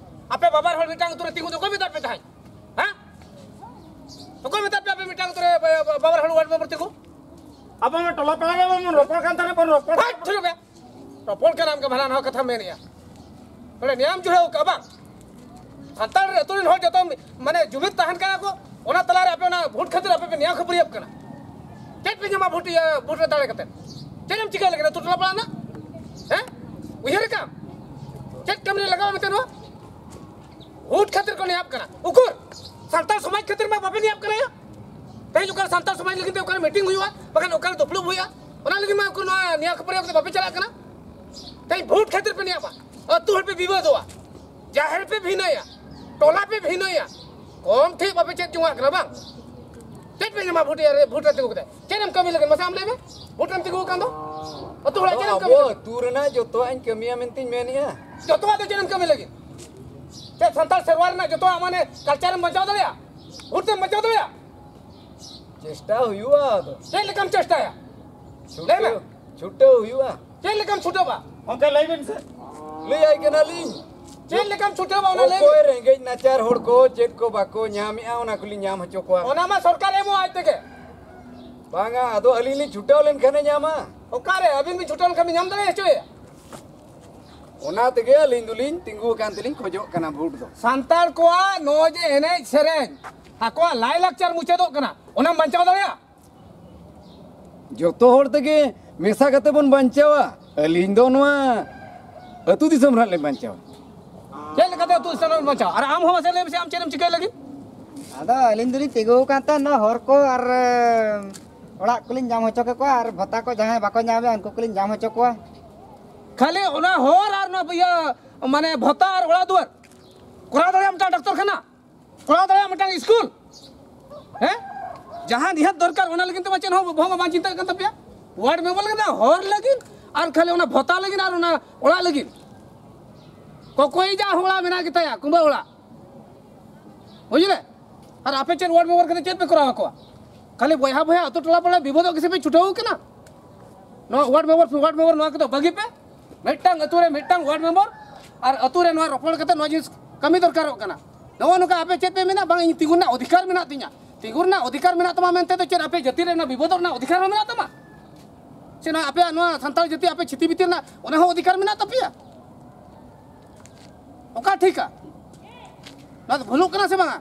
ᱟᱯᱮ ᱵᱟᱵᱟ ᱦᱚᱲ ᱢᱤᱫᱴᱟᱝ ᱟᱹᱛᱩ ᱨᱮ ᱛᱤᱸᱜᱩ ᱫᱚ ᱚᱠᱚᱭ ᱢᱮᱛᱟᱫ ᱯᱮ ᱛᱟᱦᱮᱸᱫ? ᱵᱟᱵᱟ ᱦᱚᱲ ᱣᱟᱨᱰ ᱢᱮᱢᱵᱟᱨ ᱛᱤᱸᱜᱩ᱾ ᱟᱵᱚ ᱢᱟ ᱴᱚᱞᱟ ᱯᱟᱲᱟ ᱨᱮ ᱵᱚᱱ ᱨᱚᱯᱚᱲ ᱠᱟᱱ ᱛᱟᱦᱮᱱᱟ, ᱵᱚᱱ ᱨᱚᱯᱚᱲ ᱵᱟᱝ ᱴᱷᱤᱠ ᱜᱮᱭᱟ᱾ ᱨᱚᱯᱚᱲ ᱠᱟᱱᱟᱢ ᱜᱮ ᱵᱷᱟᱞᱟ ᱱᱚᱣᱟ ᱠᱟᱛᱷᱟ ᱢᱮᱱᱮᱜᱼᱟ᱾ ᱱᱚᱰᱮ ᱱᱤᱭᱟᱢ ᱡᱩᱲᱟᱹᱣ ᱠᱟᱜᱼᱟ ᱵᱟᱝ? ᱥᱟᱱᱛᱟᱲ ᱟᱹᱛᱩ ᱨᱮᱱ ᱦᱚᱲ ᱡᱚᱛᱚ ᱢᱟᱱᱮ ᱡᱩᱢᱤᱫ ᱛᱟᱦᱮᱱ ᱠᱟᱱᱟ ᱠᱚ, ᱚᱱᱟ ᱛᱟᱞᱟᱨᱮ ᱟᱯᱮ ᱚᱱᱟ ᱵᱷᱳᱴ ᱠᱷᱟᱹᱛᱤᱨ ᱟᱯᱮ ᱯᱮ ᱱᱤᱭᱟᱢ ᱠᱷᱟᱹᱯᱟᱹᱨᱤᱭᱟᱹᱜ ᱠᱟᱱᱟ᱾ ᱪᱮᱫ ᱯᱮ ᱧᱟᱢᱟ ᱵᱷᱳᱴ, ᱤᱭᱟᱹ, ᱵᱷᱳᱴ ᱨᱮ ᱫᱟᱲᱮ ᱠᱟᱛᱮ? ᱪᱮᱫ ᱮᱢ ᱪᱤᱠᱟᱹ ᱞᱟᱹᱜᱤᱫ ᱟᱹᱛᱩ ᱴᱚᱞᱟ ᱯᱟᱲᱟ ᱨᱮᱱᱟᱜ? ᱦᱮᱸ? ᱩᱭᱦᱟᱹᱨ ᱠᱟᱜ ᱟᱢ? ᱪᱮᱫ ᱠᱟᱹᱢᱤ ᱨᱮ ᱞᱟᱜᱟᱣᱟ ᱢᱮᱱᱛᱮ ᱱᱚᱣᱟ? ᱵᱷᱳᱴ ᱠᱷᱟᱹᱛᱤᱨ ᱠᱚ ᱱᱮᱭᱟᱵ ᱠᱟᱱᱟ᱾ ᱩᱠᱩᱨ ᱥᱟᱱᱛᱟᱲ ᱥᱚᱢᱟᱡᱽ ᱠᱷᱟᱹᱛᱤᱨ ᱢᱟ ᱵᱟᱯᱮ ᱱᱮᱭᱟᱵ ᱠᱟᱱᱟ ᱭᱟ᱾ ᱛᱮᱦᱮᱧ ᱚᱠᱟᱨᱮ ᱥᱟᱱᱛᱟᱲ ᱥᱚᱢᱟᱡᱽ ᱞᱟᱹᱜᱤᱫ ᱛᱮ ᱚᱠᱟᱨᱮ ᱢᱤᱴᱤᱝ ᱦᱩᱭᱩᱜᱼᱟ, ᱵᱟᱠᱷᱟᱱ ᱚᱠᱟᱨᱮ ᱫᱩᱯᱲᱩᱵ ᱦᱩᱭᱩᱜᱼᱟ, ᱚᱱᱟ ᱞᱟᱹᱜᱤᱫ ᱢᱟ ᱩᱠᱩᱨ ᱱᱚᱣᱟ ᱱᱮᱭᱟᱵ ᱠᱷᱟᱹᱯᱟᱹᱨᱤᱭᱟᱹ ᱠᱟᱛᱮ ᱵᱟᱯᱮ ᱪᱟᱞᱟᱜ ᱠᱟᱱᱟ᱾ ᱛᱮᱦᱮᱧ ᱵᱷᱳᱴ ᱠᱷᱟᱹᱛᱤᱨ ᱯᱮ ᱱᱮᱭᱟᱵᱟ, ᱟᱹᱛᱩ ᱦᱚᱲ ᱯᱮ ᱵᱤᱵᱟᱹᱫᱚᱜᱼᱟ, ᱡᱟᱦᱮᱨ ᱯᱮ ᱵᱷᱤᱱᱟᱹᱭᱟ, ᱴᱚᱞᱟ ᱯᱮ ᱵᱷᱤᱱᱟᱹᱭᱟ, ᱠᱚᱢ ᱴᱷᱤᱠ ᱵᱟᱯᱮ ᱪᱮᱫ ᱡᱚᱝᱟᱜ ᱠᱟᱱᱟ ᱵᱟᱝ? ᱪᱮᱫ ᱯᱮ ᱧᱟᱢᱟ ᱵᱷᱳᱴ ᱨᱮ, ᱵᱷᱳᱴ ᱨᱮ ᱛᱤᱸᱜᱩ ᱠᱟᱛᱮ? ᱪᱮᱫ ᱮᱢ ᱠᱟᱹᱢᱤ ᱞᱟᱹᱜᱤᱫ? ᱢᱟᱥᱮ ᱟᱢ ᱞᱟᱹᱭ ᱢᱮ᱾ ᱵᱷᱳᱴ ᱨᱮᱢ ᱛᱤᱸᱜᱩ ᱟᱠᱟᱱ ᱫᱚ ᱟᱹᱛᱩ ᱦᱚᱲᱟᱜ ᱪᱮᱫ ᱮᱢ ᱠᱟᱹᱢᱤ ᱟᱵᱚ ᱞᱟᱹᱜᱤᱫ? ᱟᱹᱛᱩ ᱨᱮᱱᱟᱜ ᱡᱚᱛᱚᱣᱟᱜ ᱤᱧ ᱠᱟᱹᱢᱤᱭᱟ ᱢᱮᱱᱛᱮᱧ ᱢᱮᱱᱮᱜᱼᱟ᱾ ᱡᱚᱛᱚᱣᱟᱜ ᱫᱚ ᱪᱮᱫ ᱮᱢ ᱠᱟᱹᱢᱤ ᱞᱟᱹᱜᱤᱫ? ᱪᱮᱫ ᱥᱟᱱᱛᱟᱲ ᱥᱮᱨᱣᱟ ᱨᱮᱱᱟᱜ ᱡᱚᱛᱚᱣᱟᱜ ᱢᱟᱱᱮ ᱠᱟᱞᱪᱟᱨ ᱮᱢ ᱵᱟᱧᱪᱟᱣ ᱫᱟᱲᱮᱭᱟᱜᱼᱟ? ᱵᱷᱳᱴ ᱛᱮᱢ ᱵᱟᱧᱪᱟᱣ ᱫᱟᱲᱮᱭᱟᱜᱼᱟ? ᱪᱮᱥᱴᱟ ᱦᱩᱭᱩᱜᱼᱟ ᱟᱫᱚ᱾ ᱪᱮᱫ ᱞᱮᱠᱟᱢ ᱪᱮᱥᱴᱟᱭᱟ? ᱞᱟᱹᱭ ᱢᱮ᱾ ᱪᱷᱩᱴᱟᱹᱣ, ᱪᱷᱩᱴᱟᱹᱣ ᱦᱩᱭᱩᱜᱼᱟ᱾ ᱪᱮᱫ ᱞᱮᱠᱟᱢ ᱪᱷᱩᱴᱟᱹᱣᱟ? ᱜᱚᱢᱠᱮ, ᱞᱟᱹᱭ ᱵᱤᱱ ᱥᱮ᱾ ᱞᱟᱹᱭ ᱟᱭ ᱠᱟᱱᱟᱞᱤᱧ᱾ ᱪᱮᱫ ᱞᱮᱠᱟᱢ ᱪᱷᱩᱴᱟᱹᱣᱟ ᱚᱱᱟ ᱞᱟᱹᱭ ᱢᱮ᱾ ᱚᱠᱚᱭ ᱨᱮᱸᱜᱮᱡ ᱱᱟᱪᱟᱨ ᱦᱚᱲ ᱠᱚ ᱪᱮᱫ ᱠᱚ ᱵᱟᱠᱚ ᱧᱟᱢᱮᱜᱼᱟ, ᱚᱱᱟ ᱠᱚᱞᱤᱧ ᱧᱟᱢ ᱦᱚᱪᱚ ᱠᱚᱣᱟ᱾ ᱚᱱᱟ ᱢᱟ ᱥᱚᱨᱠᱟᱨ ᱮᱢᱚᱜ ᱟᱡ ᱛᱮᱜᱮ᱾ ᱵᱟᱝᱟ, ᱟᱫᱚ ᱟᱹᱞᱤᱧ ᱞᱤᱧ ᱪᱷᱩᱴᱟᱹᱣ ᱞᱮᱱᱠᱷᱟᱱᱮ ᱧᱟᱢᱟ᱾ ᱚᱠᱟᱨᱮ? ᱟᱹᱵᱤᱱ ᱵᱤᱱ ᱪᱷᱩᱴᱟᱹᱣ ᱞᱮᱱᱠᱷᱟᱱ ᱵᱤᱱ ᱧᱟᱢ ᱫᱟᱲᱮ ᱦᱚᱪᱚᱭᱮᱭᱟ᱾ ᱚᱱᱟ ᱛᱮᱜᱮ ᱟᱹᱞᱤᱧ ᱫᱚᱞᱤᱧ ᱛᱤᱸᱜᱩ ᱟᱠᱟᱱ ᱛᱮᱞᱤᱧ ᱠᱷᱚᱡᱚᱜ ᱠᱟᱱᱟ ᱵᱷᱳᱴ ᱫᱚ᱾ ᱥᱟᱱᱛᱟᱲ ᱠᱚᱣᱟᱜ ᱱᱚᱜᱼᱚᱭ ᱡᱮ ᱮᱱᱮᱡ ᱥᱮᱨᱮᱧ, ᱟᱠᱚᱣᱟᱜ ᱞᱟᱭᱼᱞᱟᱠᱪᱟᱨ ᱢᱩᱪᱟᱹᱫᱚᱜ ᱠᱟᱱᱟ, ᱚᱱᱟᱢ ᱵᱟᱧᱪᱟᱣ ᱫᱟᱲᱮᱭᱟᱜᱼᱟ? ᱡᱚᱛᱚ ᱦᱚᱲ ᱛᱮᱜᱮ ᱢᱮᱥᱟ ᱠᱟᱛᱮ ᱵᱚᱱ ᱵᱟᱧᱪᱟᱣᱟ᱾ ᱟᱹᱞᱤᱧ ᱫᱚ ᱱᱚᱣᱟ ᱟᱹᱛᱩ ᱫᱤᱥᱚᱢ ᱨᱮᱱᱟᱜ ᱞᱤᱧ ᱵᱟᱧᱪᱟᱣᱟ᱾ ᱪᱮᱫ ᱞᱮᱠᱟᱛᱮ ᱟᱹᱛᱩ ᱫᱤᱥᱚᱢ ᱨᱮᱢ ᱵᱟᱧᱪᱟᱣᱟ? ᱟᱨ ᱟᱢ ᱦᱚᱸ ᱢᱟᱥᱮ ᱞᱟᱹᱭ ᱢᱮᱥᱮ, ᱟᱢ ᱪᱮᱫ ᱮᱢ ᱪᱤᱠᱟᱹᱭ ᱞᱟᱹᱜᱤᱫ? ᱟᱫᱚ ᱟᱹᱞᱤᱧ ᱫᱚᱞᱤᱧ ᱛᱤᱸᱜᱩ ᱟᱠᱟᱱ ᱛᱟᱦᱮᱸᱫ, ᱱᱚᱣᱟ ᱦᱚᱨ ᱠᱚ ᱟᱨ, ᱮ, ᱚᱲᱟᱜ ᱠᱚᱞᱤᱧ ᱧᱟᱢ ᱦᱚᱪᱚ ᱠᱮᱠᱚᱣᱟ, ᱟᱨ ᱵᱷᱟᱛᱟ ᱠᱚ ᱡᱟᱦᱟᱸᱭ ᱵᱟᱠᱚ ᱧᱟᱢᱮᱫᱼᱟ, ᱩᱱᱠᱩ ᱠᱚᱞᱤᱧ ᱧᱟᱢ ᱦᱚᱪᱚ ᱠᱚᱣᱟ᱾ ᱠᱷᱟᱹᱞᱤ ᱚᱱᱟ ᱦᱚᱨ ᱟᱨ ᱱᱚᱣᱟ ᱤᱭᱟᱹ, ᱢᱟᱱᱮ ᱵᱷᱟᱛᱟ ᱟᱨ ᱚᱲᱟᱜ ᱫᱩᱣᱟᱹᱨ ᱠᱚᱨᱟᱣ ᱫᱟᱲᱮᱭᱟᱜᱼᱟ, ᱢᱤᱫᱴᱟᱝ ᱰᱟᱠᱛᱚᱨ ᱠᱷᱟᱱᱟ ᱠᱚᱨᱟᱣ ᱫᱟᱲᱮᱭᱟᱜᱼᱟ, ᱢᱤᱫᱴᱟᱝ ᱥᱠᱩᱞ, ᱦᱮᱸ, ᱡᱟᱦᱟᱸ ᱱᱤᱦᱟᱹᱛ ᱫᱚᱨᱠᱟᱨ, ᱚᱱᱟ ᱞᱟᱹᱜᱤᱫ ᱛᱮ ᱢᱟ ᱪᱮᱫ ᱦᱚᱸ ᱵᱚᱦᱚᱜ ᱢᱟ ᱵᱟᱝ ᱪᱤᱱᱛᱟᱹᱜ ᱠᱟᱱ ᱛᱟᱯᱮᱭᱟ᱾ ᱣᱟᱨᱰ ᱢᱮᱢᱵᱟᱨ ᱞᱟᱹᱜᱤᱫ ᱫᱚ, ᱦᱚᱨ ᱞᱟᱹᱜᱤᱫ ᱟᱨ ᱠᱷᱟᱹᱞᱤ ᱚᱱᱟ ᱵᱷᱟᱛᱟ ᱞᱟᱹᱜᱤᱫ ᱟᱨ ᱚᱱᱟ ᱚᱲᱟᱜ ᱞᱟᱹᱜᱤᱫ᱾ ᱠᱚᱠᱚᱭ ᱡᱟ ᱚᱲᱟᱜ ᱢᱮᱱᱟᱜ ᱜᱮᱛᱟᱭᱟ, ᱠᱩᱸᱵᱟᱹ ᱚᱲᱟᱜ, ᱵᱩᱡᱷᱟᱹᱣ ᱞᱮ? ᱟᱨ ᱟᱯᱮ ᱪᱮᱫ ᱣᱟᱨᱰ ᱢᱮᱢᱵᱟᱨ ᱠᱟᱛᱮ ᱪᱮᱫ ᱯᱮ ᱠᱚᱨᱟᱣ ᱟᱠᱚᱣᱟ? ᱠᱷᱟᱹᱞᱤ ᱵᱚᱭᱦᱟ ᱵᱚᱭᱦᱟ ᱟᱹᱛᱩ ᱴᱚᱞᱟ ᱯᱟᱲᱟ ᱵᱤᱵᱟᱹᱫᱚᱜ ᱜᱮᱥᱮ ᱯᱮ ᱪᱷᱩᱴᱟᱹᱣ ᱠᱟᱱᱟ᱾ ᱱᱚᱣᱟ ᱣᱟᱨᱰ ᱢᱮᱢᱵᱟᱨ, ᱣᱟᱨᱰ ᱢᱮᱢᱵᱟᱨ ᱱᱚᱣᱟ ᱠᱚᱫᱚ ᱵᱟᱹᱜᱤ ᱯᱮ᱾ ᱢᱤᱫᱴᱟᱝ ᱟᱹᱛᱩ ᱨᱮ ᱢᱤᱫᱴᱟᱝ ᱣᱟᱨᱰ ᱢᱮᱢᱵᱟᱨ ᱟᱨ ᱟᱹᱛᱩ ᱨᱮ ᱱᱚᱣᱟ ᱨᱚᱯᱚᱲ ᱠᱟᱛᱮ ᱱᱚᱣᱟ ᱡᱤᱱᱤᱥ ᱠᱟᱹᱢᱤ ᱫᱚᱨᱠᱟᱨᱚᱜ ᱠᱟᱱᱟ᱾ ᱱᱚᱜᱼᱚ ᱱᱚᱝᱠᱟ ᱟᱯᱮ ᱪᱮᱫ ᱯᱮ ᱢᱮᱱᱟ? ᱵᱟᱝ, ᱤᱧ ᱛᱤᱸᱜᱩ ᱨᱮᱱᱟᱜ ᱚᱫᱷᱤᱠᱟᱨ ᱢᱮᱱᱟᱜ ᱛᱤᱧᱟ, ᱛᱤᱸᱜᱩ ᱨᱮᱱᱟᱜ ᱚᱫᱷᱤᱠᱟᱨ ᱢᱮᱱᱟᱜ ᱛᱟᱢᱟ ᱢᱮᱱᱛᱮ ᱫᱚ ᱪᱮᱫ ᱟᱯᱮ ᱡᱟᱹᱛᱤ ᱨᱮ ᱚᱱᱟ ᱵᱤᱵᱟᱹᱫᱚᱜ ᱨᱮᱱᱟᱜ ᱚᱫᱷᱤᱠᱟᱨ ᱦᱚᱸ ᱢᱮᱱᱟᱜ ᱛᱟᱢᱟ? ᱥᱮ ᱱᱚᱣᱟ ᱟᱯᱮᱭᱟᱜ ᱱᱚᱣᱟ ᱥᱟᱱᱛᱟᱲ ᱡᱟᱹᱛᱤ ᱟᱯᱮ ᱪᱷᱤᱛᱤ ᱵᱤᱛᱤ ᱨᱮᱱᱟᱜ ᱚᱱᱟ ᱦᱚᱸ ᱚᱫᱷᱤᱠᱟᱨ ᱢᱮᱱᱟᱜ ᱛᱟᱯᱮᱭᱟ? ᱚᱠᱟ ᱴᱷᱤᱠᱟ? ᱱᱚᱣᱟ ᱫᱚ ᱵᱷᱩᱞᱩᱜ ᱠᱟᱱᱟ ᱥᱮ ᱵᱟᱝᱟ?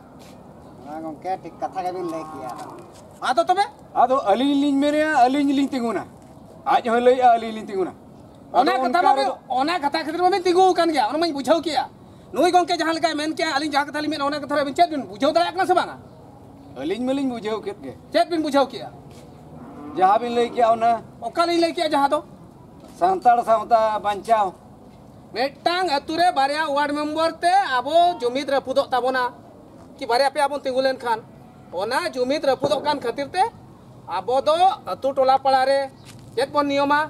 ᱦᱮᱸ ᱜᱚᱢᱠᱮ, ᱴᱷᱤᱠ ᱠᱟᱛᱷᱟ ᱜᱮᱵᱤᱱ ᱞᱟᱹᱭ ᱠᱮᱜᱼᱟ᱾ ᱟᱫᱚ ᱛᱚᱵᱮ? ᱟᱫᱚ ᱟᱹᱞᱤᱧ ᱞᱤᱧ ᱢᱮᱱᱮᱜᱼᱟ, ᱟᱹᱞᱤᱧ ᱞᱤᱧ ᱛᱤᱸᱜᱩᱱᱟ᱾ ᱟᱡ ᱦᱚᱸᱭ ᱞᱟᱹᱭᱮᱜᱼᱟ, ᱟᱹᱞᱤᱧ ᱞᱤᱧ ᱛᱤᱸᱜᱩᱱᱟ᱾ ᱟᱫᱚ ᱚᱱᱟ ᱠᱟᱛᱷᱟ ᱚᱱᱠᱟ ᱢᱟ ᱨᱮᱫᱚ ᱚᱱᱟ ᱠᱟᱛᱷᱟ ᱠᱷᱟᱹᱛᱤᱨ ᱢᱟᱵᱤᱱ ᱛᱤᱸᱜᱩ ᱟᱠᱟᱱ ᱜᱮᱭᱟ, ᱚᱱᱟ ᱢᱟᱧ ᱵᱩᱡᱷᱟᱹᱣ ᱠᱮᱜᱼᱟ᱾ ᱱᱩᱭ ᱜᱚᱢᱠᱮ ᱡᱟᱦᱟᱸ ᱞᱮᱠᱟᱭ ᱢᱮᱱ ᱠᱮᱜᱼᱟ, ᱟᱹᱞᱤᱧ ᱡᱟᱦᱟᱸ ᱠᱟᱛᱷᱟ ᱞᱤᱧ ᱢᱮᱱᱟ, ᱚᱱᱟ ᱠᱟᱛᱷᱟ ᱨᱮ ᱟᱹᱵᱤᱱ ᱪᱮᱫ ᱵᱤᱱ ᱵᱩᱡᱷᱟᱹᱣ ᱫᱟᱲᱮᱭᱟᱜ ᱠᱟᱱᱟ ᱥᱮ ᱵᱟᱝᱟ? ᱟᱹᱞᱤᱧ ᱢᱟᱞᱤᱧ ᱵᱩᱡᱷᱟᱹᱣ ᱠᱮᱫ ᱜᱮ᱾ ᱪᱮᱫ ᱵᱤᱱ ᱵᱩᱡᱷᱟᱹᱣ ᱠᱮᱜᱼᱟ? ᱡᱟᱦᱟᱸ ᱵᱤᱱ ᱞᱟᱹᱭ ᱠᱮᱜᱼᱟ ᱚᱱᱟ ᱚᱠᱟᱞᱤᱧ ᱞᱟᱹᱭ ᱠᱮᱜᱼᱟ ᱡᱟᱦᱟᱸ ᱫᱚ? ᱥᱟᱱᱛᱟᱲ ᱥᱟᱶᱛᱟ ᱵᱟᱧᱪᱟᱣ᱾ ᱢᱤᱫᱴᱟᱝ ᱟᱹᱛᱩ ᱨᱮ ᱵᱟᱨᱭᱟ ᱣᱟᱨᱰ ᱢᱮᱢᱵᱚᱨ ᱛᱮ ᱟᱵᱚ ᱡᱩᱢᱤᱫ ᱨᱟᱹᱯᱩᱫᱚᱜ ᱛᱟᱵᱚᱱᱟ, ᱠᱤ ᱵᱟᱨᱭᱟ ᱯᱮᱭᱟ ᱵᱚᱱ ᱛᱤᱸᱜᱩ ᱞᱮᱱᱠᱷᱟᱱ, ᱚᱱᱟ ᱡᱩᱢᱤᱫ ᱨᱟᱹᱯᱩᱫᱚᱜ ᱠᱟᱱ ᱠᱷᱟᱹᱛᱤᱨ ᱛᱮ ᱟᱵᱚ ᱫᱚ ᱟᱹᱛᱩ ᱴᱚᱞᱟ ᱯᱟᱲᱟ ᱨᱮ ᱪᱮᱫ ᱵᱚᱱ ᱱᱤᱭᱚᱢᱟ?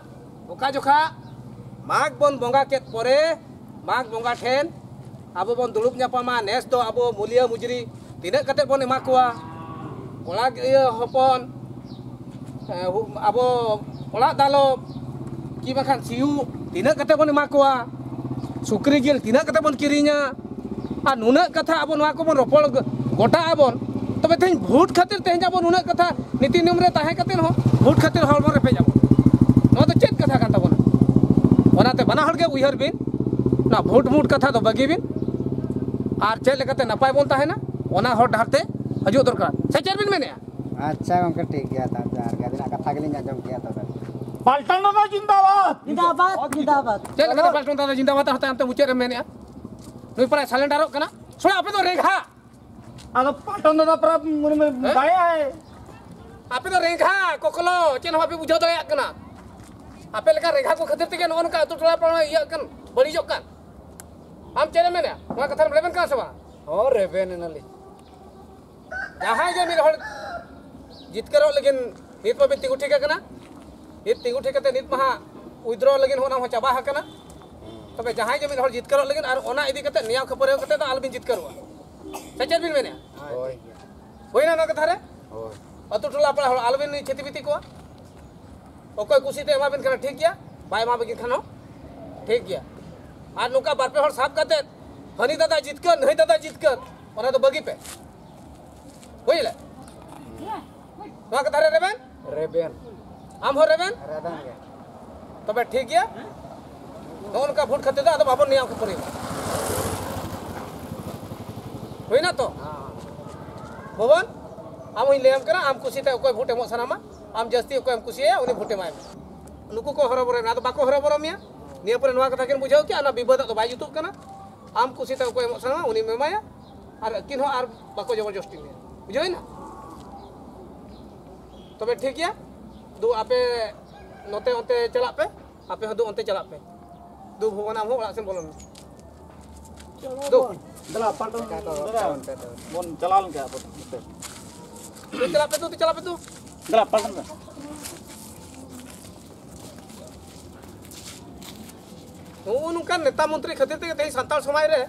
ᱚᱠᱟ ᱡᱚᱠᱷᱟ ᱢᱟᱜᱽ ᱵᱚᱱ ᱵᱚᱸᱜᱟ ᱠᱮᱫ ᱯᱚᱨᱮ, ᱢᱟᱜᱽ ᱵᱚᱸᱜᱟ ᱴᱷᱮᱱ ᱟᱵᱚ ᱵᱚᱱ ᱫᱩᱲᱩᱵ ᱧᱟᱯᱟᱢᱟ᱾ ᱱᱮᱥ ᱫᱚ ᱟᱵᱚ ᱢᱩᱞᱤᱭᱟᱹ ᱢᱩᱡᱽᱨᱤ ᱛᱤᱱᱟᱹᱜ ᱠᱟᱛᱮ ᱵᱚᱱ ᱮᱢᱟ ᱠᱚᱣᱟ? ᱠᱚᱲᱟ ᱤᱭᱟᱹ ᱦᱚᱯᱚᱱ, ᱮ, ᱟᱵᱚ ᱚᱲᱟᱜ ᱫᱟᱞᱚᱵ ᱠᱤ ᱵᱟᱝᱠᱷᱟᱱ ᱥᱤᱭᱳᱜ ᱛᱤᱱᱟᱹᱜ ᱠᱟᱛᱮ ᱵᱚᱱ ᱮᱢᱟ ᱠᱚᱣᱟ? ᱥᱩᱠᱨᱤ ᱡᱤᱞ ᱛᱤᱱᱟᱹᱜ ᱠᱟᱛᱮ ᱵᱚᱱ ᱠᱤᱨᱤᱧᱟ? ᱟᱨ ᱱᱩᱱᱟᱹᱜ ᱠᱟᱛᱷᱟ ᱟᱵᱚ ᱱᱚᱣᱟ ᱠᱚᱵᱚᱱ ᱨᱚᱯᱚᱲ ᱜᱚᱴᱟᱜ ᱟᱵᱚᱱ, ᱛᱚᱵᱮ ᱛᱮᱦᱮᱧ ᱵᱷᱳᱴ ᱠᱷᱟᱹᱛᱤᱨ ᱛᱮᱦᱮᱧ ᱟᱵᱚ ᱱᱩᱱᱟᱹᱜ ᱠᱟᱛᱷᱟ ᱱᱤᱛᱤ ᱱᱤᱭᱚᱢ ᱨᱮ ᱛᱟᱦᱮᱸ ᱠᱟᱛᱮ ᱦᱚᱸ ᱵᱷᱳᱴ ᱠᱷᱟᱹᱛᱤᱨ ᱦᱚᱲ ᱵᱚᱱ ᱨᱮᱯᱮᱡ ᱟᱵᱚᱱ᱾ ᱱᱚᱣᱟ ᱫᱚ ᱪᱮᱫ ᱠᱟᱛᱷᱟ ᱠᱟᱱ ᱛᱟᱵᱚᱱᱟ? ᱚᱱᱟᱛᱮ ᱵᱟᱱᱟ ᱦᱚᱲ ᱜᱮ ᱩᱭᱦᱟᱹᱨ ᱵᱤᱱ, ᱱᱚᱣᱟ ᱵᱷᱳᱴ ᱢᱩᱴ ᱠᱟᱛᱷᱟ ᱫᱚ ᱵᱟᱹᱜᱤ ᱵᱤᱱ, ᱟᱨ ᱪᱮᱫ ᱞᱮᱠᱟᱛᱮ ᱱᱟᱯᱟᱭ ᱵᱚᱱ ᱛᱟᱦᱮᱱᱟ, ᱚᱱᱟ ᱦᱚᱨ ᱰᱟᱦᱟᱨ ᱛᱮ ᱦᱤᱡᱩᱜ ᱫᱚᱨᱠᱟᱨ᱾ ᱥᱮ ᱪᱮᱫ ᱵᱤᱱ ᱢᱮᱱᱮᱜᱼᱟ? ᱟᱪᱪᱷᱟ ᱜᱚᱢᱠᱮ, ᱴᱷᱤᱠ ᱜᱮᱭᱟ, ᱛᱟᱦᱚᱞᱮ ᱟᱨ ᱟᱹᱵᱤᱱᱟᱜ ᱠᱟᱛᱷᱟ ᱜᱮᱞᱤᱧ ᱟᱸᱡᱚᱢ ᱠᱮᱜᱼᱟ ᱛᱚᱵᱮ᱾ ᱯᱟᱞᱴᱟᱱ ᱫᱟᱫᱟ ᱡᱤᱱᱫᱟᱵᱟᱫ᱾ ᱡᱤᱱᱫᱟᱵᱟᱫ, ᱡᱤᱱᱫᱟᱵᱟᱫ᱾ ᱪᱮᱫ ᱞᱮᱠᱟᱛᱮ ᱯᱟᱞᱴᱚᱱ ᱫᱟᱫᱟ ᱡᱤᱱᱫᱟᱵᱟᱫ ᱦᱟᱱᱛᱮ ᱟᱢᱛᱮ ᱢᱩᱪᱟᱹᱫ ᱨᱮᱢ ᱢᱮᱱᱮᱜᱼᱟ? ᱱᱩᱭ ᱯᱟᱲᱟᱭ ᱥᱟᱞᱮᱱᱰᱟᱨᱚᱜ ᱠᱟᱱᱟ᱾ ᱥᱚᱲᱟ ᱟᱯᱮ ᱫᱚ ᱨᱮᱸᱜᱷᱟ᱾ ᱟᱫᱚ ᱯᱟᱞᱴᱟᱱ ᱫᱟᱫᱟ ᱯᱟᱨᱟ ᱢᱟᱱᱮ ᱵᱟᱲᱟᱭᱟᱭ᱾ ᱟᱯᱮ ᱫᱚ ᱨᱮᱸᱜᱷᱟ ᱠᱚᱠᱞᱚ, ᱪᱮᱫ ᱦᱚᱸ ᱵᱟᱯᱮ ᱵᱩᱡᱷᱟᱹᱣ ᱫᱟᱲᱮᱭᱟᱜ ᱠᱟᱱᱟ᱾ ᱟᱯᱮ ᱞᱮᱠᱟ ᱨᱮᱸᱜᱷᱟ ᱠᱚ ᱠᱷᱟᱹᱛᱤᱨ ᱛᱮᱜᱮ ᱱᱚᱜᱼᱚ ᱱᱚᱝᱠᱟ ᱟᱹᱛᱩ ᱴᱚᱞᱟ ᱯᱟᱲᱟ ᱤᱭᱟᱹᱜ ᱠᱟᱱ, ᱵᱟᱹᱲᱤᱡᱚᱜ ᱠᱟᱱ᱾ ᱟᱢ ᱪᱮᱫ ᱮᱢ ᱢᱮᱱᱟ? ᱱᱚᱣᱟ ᱠᱟᱛᱷᱟ ᱨᱮᱢ ᱨᱮᱵᱮᱱ ᱠᱟᱱᱟ ᱥᱮ ᱵᱟᱝ? ᱦᱚᱸ, ᱨᱮᱵᱮᱱ ᱮᱱᱟᱞᱤᱧ᱾ ᱡᱟᱦᱟᱸᱭ ᱜᱮ ᱢᱤᱫ ᱦᱚᱲ ᱡᱤᱛᱠᱟᱹᱨᱚᱜ ᱞᱟᱹᱜᱤᱫ ᱱᱤᱛ ᱢᱟᱵᱤᱱ ᱛᱤᱸᱜᱩ ᱴᱷᱤᱠ ᱟᱠᱟᱱᱟ, ᱱᱤᱛ ᱛᱤᱸᱜᱩ ᱴᱷᱤᱠ ᱠᱟᱛᱮ ᱱᱤᱛ ᱢᱟ ᱦᱟᱸᱜ ᱣᱤᱫᱽᱰᱨᱚ ᱞᱟᱹᱜᱤᱫ ᱦᱚᱸ ᱚᱱᱟ ᱦᱚᱸ ᱪᱟᱵᱟ ᱟᱠᱟᱱᱟ᱾ ᱛᱚᱵᱮ ᱡᱟᱦᱟᱸᱭ ᱜᱮ ᱢᱤᱫ ᱦᱚᱲ ᱡᱤᱛᱠᱟᱹᱨᱚᱜ ᱞᱟᱹᱜᱤᱫ ᱟᱨ ᱚᱱᱟ ᱤᱫᱤ ᱠᱟᱛᱮ ᱱᱮᱭᱟᱣ ᱠᱷᱟᱹᱯᱟᱹᱨᱤᱭᱟᱹ ᱠᱟᱛᱮ ᱫᱚ ᱟᱞᱚᱵᱤᱱ ᱡᱤᱛᱠᱟᱹᱨᱚᱜᱼᱟ᱾ ᱥᱮ ᱪᱮᱫ ᱵᱤᱱ ᱢᱮᱱᱮᱫᱼᱟ? ᱦᱳᱭ᱾ ᱦᱩᱭᱱᱟ ᱱᱚᱣᱟ ᱠᱟᱛᱷᱟ ᱨᱮ? ᱦᱳᱭ᱾ ᱟᱹᱛᱩ ᱴᱚᱞᱟ ᱯᱟᱲᱟ ᱦᱚᱲ ᱟᱞᱚᱵᱤᱱ ᱪᱷᱤᱛᱤ ᱵᱤᱛᱤ ᱠᱚᱣᱟ᱾ ᱚᱠᱚᱭ ᱠᱩᱥᱤᱛᱮ ᱮᱢᱟᱵᱤᱱ ᱠᱷᱟᱱ ᱴᱷᱤᱠ ᱜᱮᱭᱟ, ᱵᱟᱭ ᱮᱢᱟᱵᱤᱱ ᱠᱷᱟᱱ ᱦᱚᱸ ᱴᱷᱤᱠ ᱜᱮᱭᱟ᱾ ᱟᱨ ᱱᱚᱝᱠᱟ ᱵᱟᱨ ᱯᱮ ᱦᱚᱲ ᱥᱟᱵ ᱠᱟᱛᱮ ᱦᱟᱹᱱᱤ ᱫᱟᱫᱟ ᱡᱤᱛᱠᱟᱹᱨ, ᱱᱟᱹᱭ ᱫᱟᱫᱟ ᱡᱤᱛᱠᱟᱹᱨ, ᱚᱱᱟ ᱫᱚ ᱵᱟᱹᱜᱤ ᱯᱮ᱾ ᱵᱩᱡᱽ ᱞᱮ? ᱱᱚᱣᱟ ᱠᱟᱛᱷᱟ ᱨᱮ ᱨᱮᱵᱮᱱ? ᱨᱮᱵᱮᱱ᱾ ᱟᱢ ᱦᱚᱸ ᱨᱮᱵᱮᱱ? ᱨᱮᱵᱮᱱ ᱜᱮ᱾ ᱛᱚᱵᱮ ᱴᱷᱤᱠ ᱜᱮᱭᱟ᱾ ᱱᱚᱜᱼᱚ ᱱᱚᱝᱠᱟ ᱵᱷᱳᱴ ᱠᱷᱟᱹᱛᱤᱨ ᱫᱚ ᱟᱫᱚ ᱵᱟᱵᱚᱱ ᱱᱮᱭᱟᱣ ᱠᱷᱟᱹᱯᱟᱹᱨᱤ᱾ ᱦᱩᱭᱱᱟ ᱛᱚ? ᱵᱷᱩᱵᱚᱱ, ᱟᱢ ᱦᱚᱸᱧ ᱞᱟᱹᱭᱟᱢ ᱠᱟᱱᱟ, ᱟᱢ ᱠᱩᱥᱤᱛᱮ ᱚᱠᱚᱭ ᱵᱷᱳᱴ ᱮᱢᱚᱜ ᱥᱟᱱᱟᱢᱟ, ᱟᱢ ᱡᱟᱹᱥᱛᱤ ᱚᱠᱚᱭᱮᱢ ᱠᱩᱥᱤᱭᱟᱭᱟ, ᱩᱱᱤ ᱵᱷᱳᱴ ᱮᱢᱟᱭ ᱢᱮ᱾ ᱱᱩᱠᱩ ᱠᱚ ᱦᱚᱨᱚᱵᱚᱨᱚᱭᱮᱱᱟ, ᱟᱫᱚ ᱵᱟᱠᱚ ᱦᱚᱨᱚᱵᱚᱨᱚ ᱢᱮᱭᱟ᱾ ᱱᱤᱭᱟᱹ ᱯᱚᱨᱮ ᱱᱚᱣᱟ ᱠᱟᱛᱷᱟ ᱠᱤᱱ ᱵᱩᱡᱷᱟᱹᱣ ᱠᱮᱜᱼᱟ, ᱚᱱᱟ ᱵᱤᱵᱟᱹᱫ ᱫᱚ ᱵᱟᱭ ᱡᱩᱛᱩᱜ ᱠᱟᱱᱟ᱾ ᱟᱢ ᱠᱩᱥᱤᱛᱮ ᱚᱠᱚᱭ ᱮᱢᱚᱜ ᱥᱟᱱᱟᱢᱟ, ᱩᱱᱤᱢ ᱮᱢᱟᱭᱟ, ᱟᱨ ᱟᱹᱠᱤᱱ ᱦᱚᱸ ᱟᱨ ᱵᱟᱠᱚ ᱡᱚᱵᱚᱨᱡᱚᱥᱴᱤ ᱢᱮᱭᱟ᱾ ᱵᱩᱡᱷᱟᱹᱣᱮᱱᱟ? ᱛᱚᱵᱮ ᱴᱷᱤᱠ ᱜᱮᱭᱟ, ᱫᱩ ᱟᱯᱮ ᱱᱚᱛᱮ ᱚᱱᱛᱮ ᱪᱟᱞᱟᱜ ᱯᱮ, ᱟᱯᱮ ᱦᱚᱸ ᱫᱩ ᱚᱱᱛᱮ ᱪᱟᱞᱟᱜ ᱯᱮ᱾ ᱫᱩ ᱵᱷᱩᱵᱚᱱ, ᱟᱢ ᱦᱚᱸ ᱚᱲᱟᱜ ᱥᱮᱱ ᱵᱚᱞᱚᱱ ᱢᱮ᱾ ᱫᱩ᱾ ᱫᱮᱞᱟ, ᱯᱟᱞᱴᱟᱣ ᱵᱚᱱ ᱪᱟᱞᱟᱣ ᱞᱮᱱ ᱜᱮ ᱟᱵᱚ ᱱᱚᱛᱮ᱾ ᱫᱩ ᱪᱟᱞᱟᱜ ᱯᱮ, ᱫᱩ, ᱫᱩ ᱪᱟᱞᱟᱜ ᱯᱮ, ᱫᱩ᱾ ᱫᱮᱞᱟ, ᱯᱟᱞᱴᱟᱣ ᱢᱮ᱾ ᱱᱚᱜᱼᱚ ᱱᱚᱝᱠᱟᱱ ᱱᱮᱛᱟ ᱢᱚᱱᱛᱨᱤ ᱠᱷᱟᱹᱛᱤᱨ ᱛᱮᱜᱮ ᱛᱮᱦᱮᱧ ᱥᱟᱱᱛᱟᱲ ᱥᱚᱢᱟᱡᱽ ᱨᱮ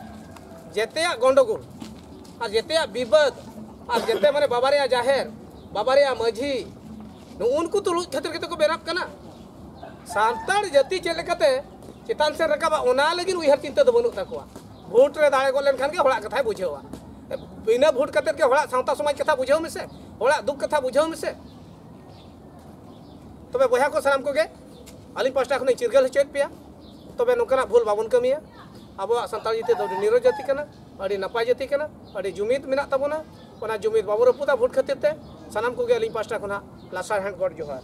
ᱡᱮᱛᱮᱭᱟᱜ ᱜᱚᱱᱰᱚᱜᱳᱞ ᱟᱨ ᱡᱮᱛᱮᱭᱟᱜ ᱵᱤᱵᱟᱹᱫ ᱟᱨ ᱡᱮᱛᱮ, ᱢᱟᱱᱮ, ᱵᱟᱵᱟ ᱨᱮᱭᱟᱜ ᱡᱟᱦᱮᱨ, ᱵᱟᱵᱟ ᱨᱮᱭᱟᱜ ᱢᱟᱹᱡᱷᱤ, ᱱᱩᱜᱼᱩ ᱱᱩᱠᱩ ᱛᱩᱞᱩᱡ ᱠᱷᱟᱹᱛᱤᱨ ᱜᱮᱛᱚ ᱠᱚ ᱵᱮᱱᱟᱜ ᱠᱟᱱᱟ᱾ ᱥᱟᱱᱛᱟᱲ ᱡᱟᱹᱛᱤ ᱪᱮᱫ ᱞᱮᱠᱟᱛᱮ ᱪᱮᱛᱟᱱ ᱥᱮᱫ ᱨᱟᱠᱟᱵᱟ, ᱚᱱᱟ ᱞᱟᱹᱜᱤᱫ ᱩᱭᱦᱟᱹᱨ ᱪᱤᱱᱛᱟᱹ ᱫᱚ ᱵᱟᱹᱱᱩᱜ ᱛᱟᱠᱚᱣᱟ᱾ ᱵᱷᱳᱴ ᱨᱮ ᱫᱟᱲᱮ ᱜᱚᱫ ᱞᱮᱱᱠᱷᱟᱱ ᱜᱮ ᱦᱚᱲᱟᱜ ᱠᱟᱛᱷᱟᱭ ᱵᱩᱡᱷᱟᱹᱣᱟ᱾ ᱵᱤᱱᱟᱹ ᱵᱷᱳᱴ ᱠᱟᱛᱮᱫ ᱜᱮ ᱦᱚᱲᱟᱜ ᱥᱟᱶᱛᱟ ᱥᱚᱢᱟᱡᱽ ᱠᱟᱛᱷᱟ ᱵᱩᱡᱷᱟᱹᱣ ᱢᱮᱥᱮ, ᱦᱚᱲᱟᱜ ᱫᱩᱠ ᱠᱟᱛᱷᱟ ᱵᱩᱡᱷᱟᱹᱣ ᱢᱮᱥᱮ᱾ ᱛᱚᱵᱮ ᱵᱚᱭᱦᱟ ᱠᱚ ᱥᱟᱱᱟᱢ ᱠᱚᱜᱮ, ᱟᱹᱞᱤᱧ ᱯᱟᱥᱴᱟ ᱠᱷᱚᱱᱤᱧ ᱪᱤᱨᱜᱟᱹᱞ ᱦᱚᱪᱚᱭᱮᱫ ᱯᱮᱭᱟ᱾ ᱛᱚᱵᱮ ᱱᱚᱝᱠᱟᱱᱟᱜ ᱵᱷᱩᱞ ᱵᱟᱵᱚᱱ ᱠᱟᱹᱢᱤᱭᱟ᱾ ᱟᱵᱚᱣᱟᱜ ᱥᱟᱱᱛᱟᱲ ᱡᱟᱹᱛᱤ ᱫᱚ ᱟᱹᱰᱤ ᱱᱤᱨᱚᱲ ᱡᱟᱹᱛᱤ ᱠᱟᱱᱟ, ᱟᱹᱰᱤ ᱱᱟᱯᱟᱭ ᱡᱟᱹᱛᱤ ᱠᱟᱱᱟ, ᱟᱹᱰᱤ ᱡᱩᱢᱤᱫ ᱢᱮᱱᱟᱜ ᱛᱟᱵᱚᱱᱟ᱾ ᱚᱱᱟ ᱡᱩᱢᱤᱫ ᱵᱟᱵᱚᱱ ᱨᱟᱹᱯᱩᱫᱟ ᱵᱷᱳᱴ ᱠᱷᱟᱹᱛᱤᱨ ᱛᱮ᱾ ᱥᱟᱱᱟᱢ ᱠᱚᱜᱮ ᱟᱹᱞᱤᱧ ᱯᱟᱥᱴᱟ ᱠᱷᱚᱱᱟᱜ ᱞᱟᱥᱟᱲᱦᱮᱸᱫ ᱜᱚᱰ ᱡᱚᱦᱟᱨ᱾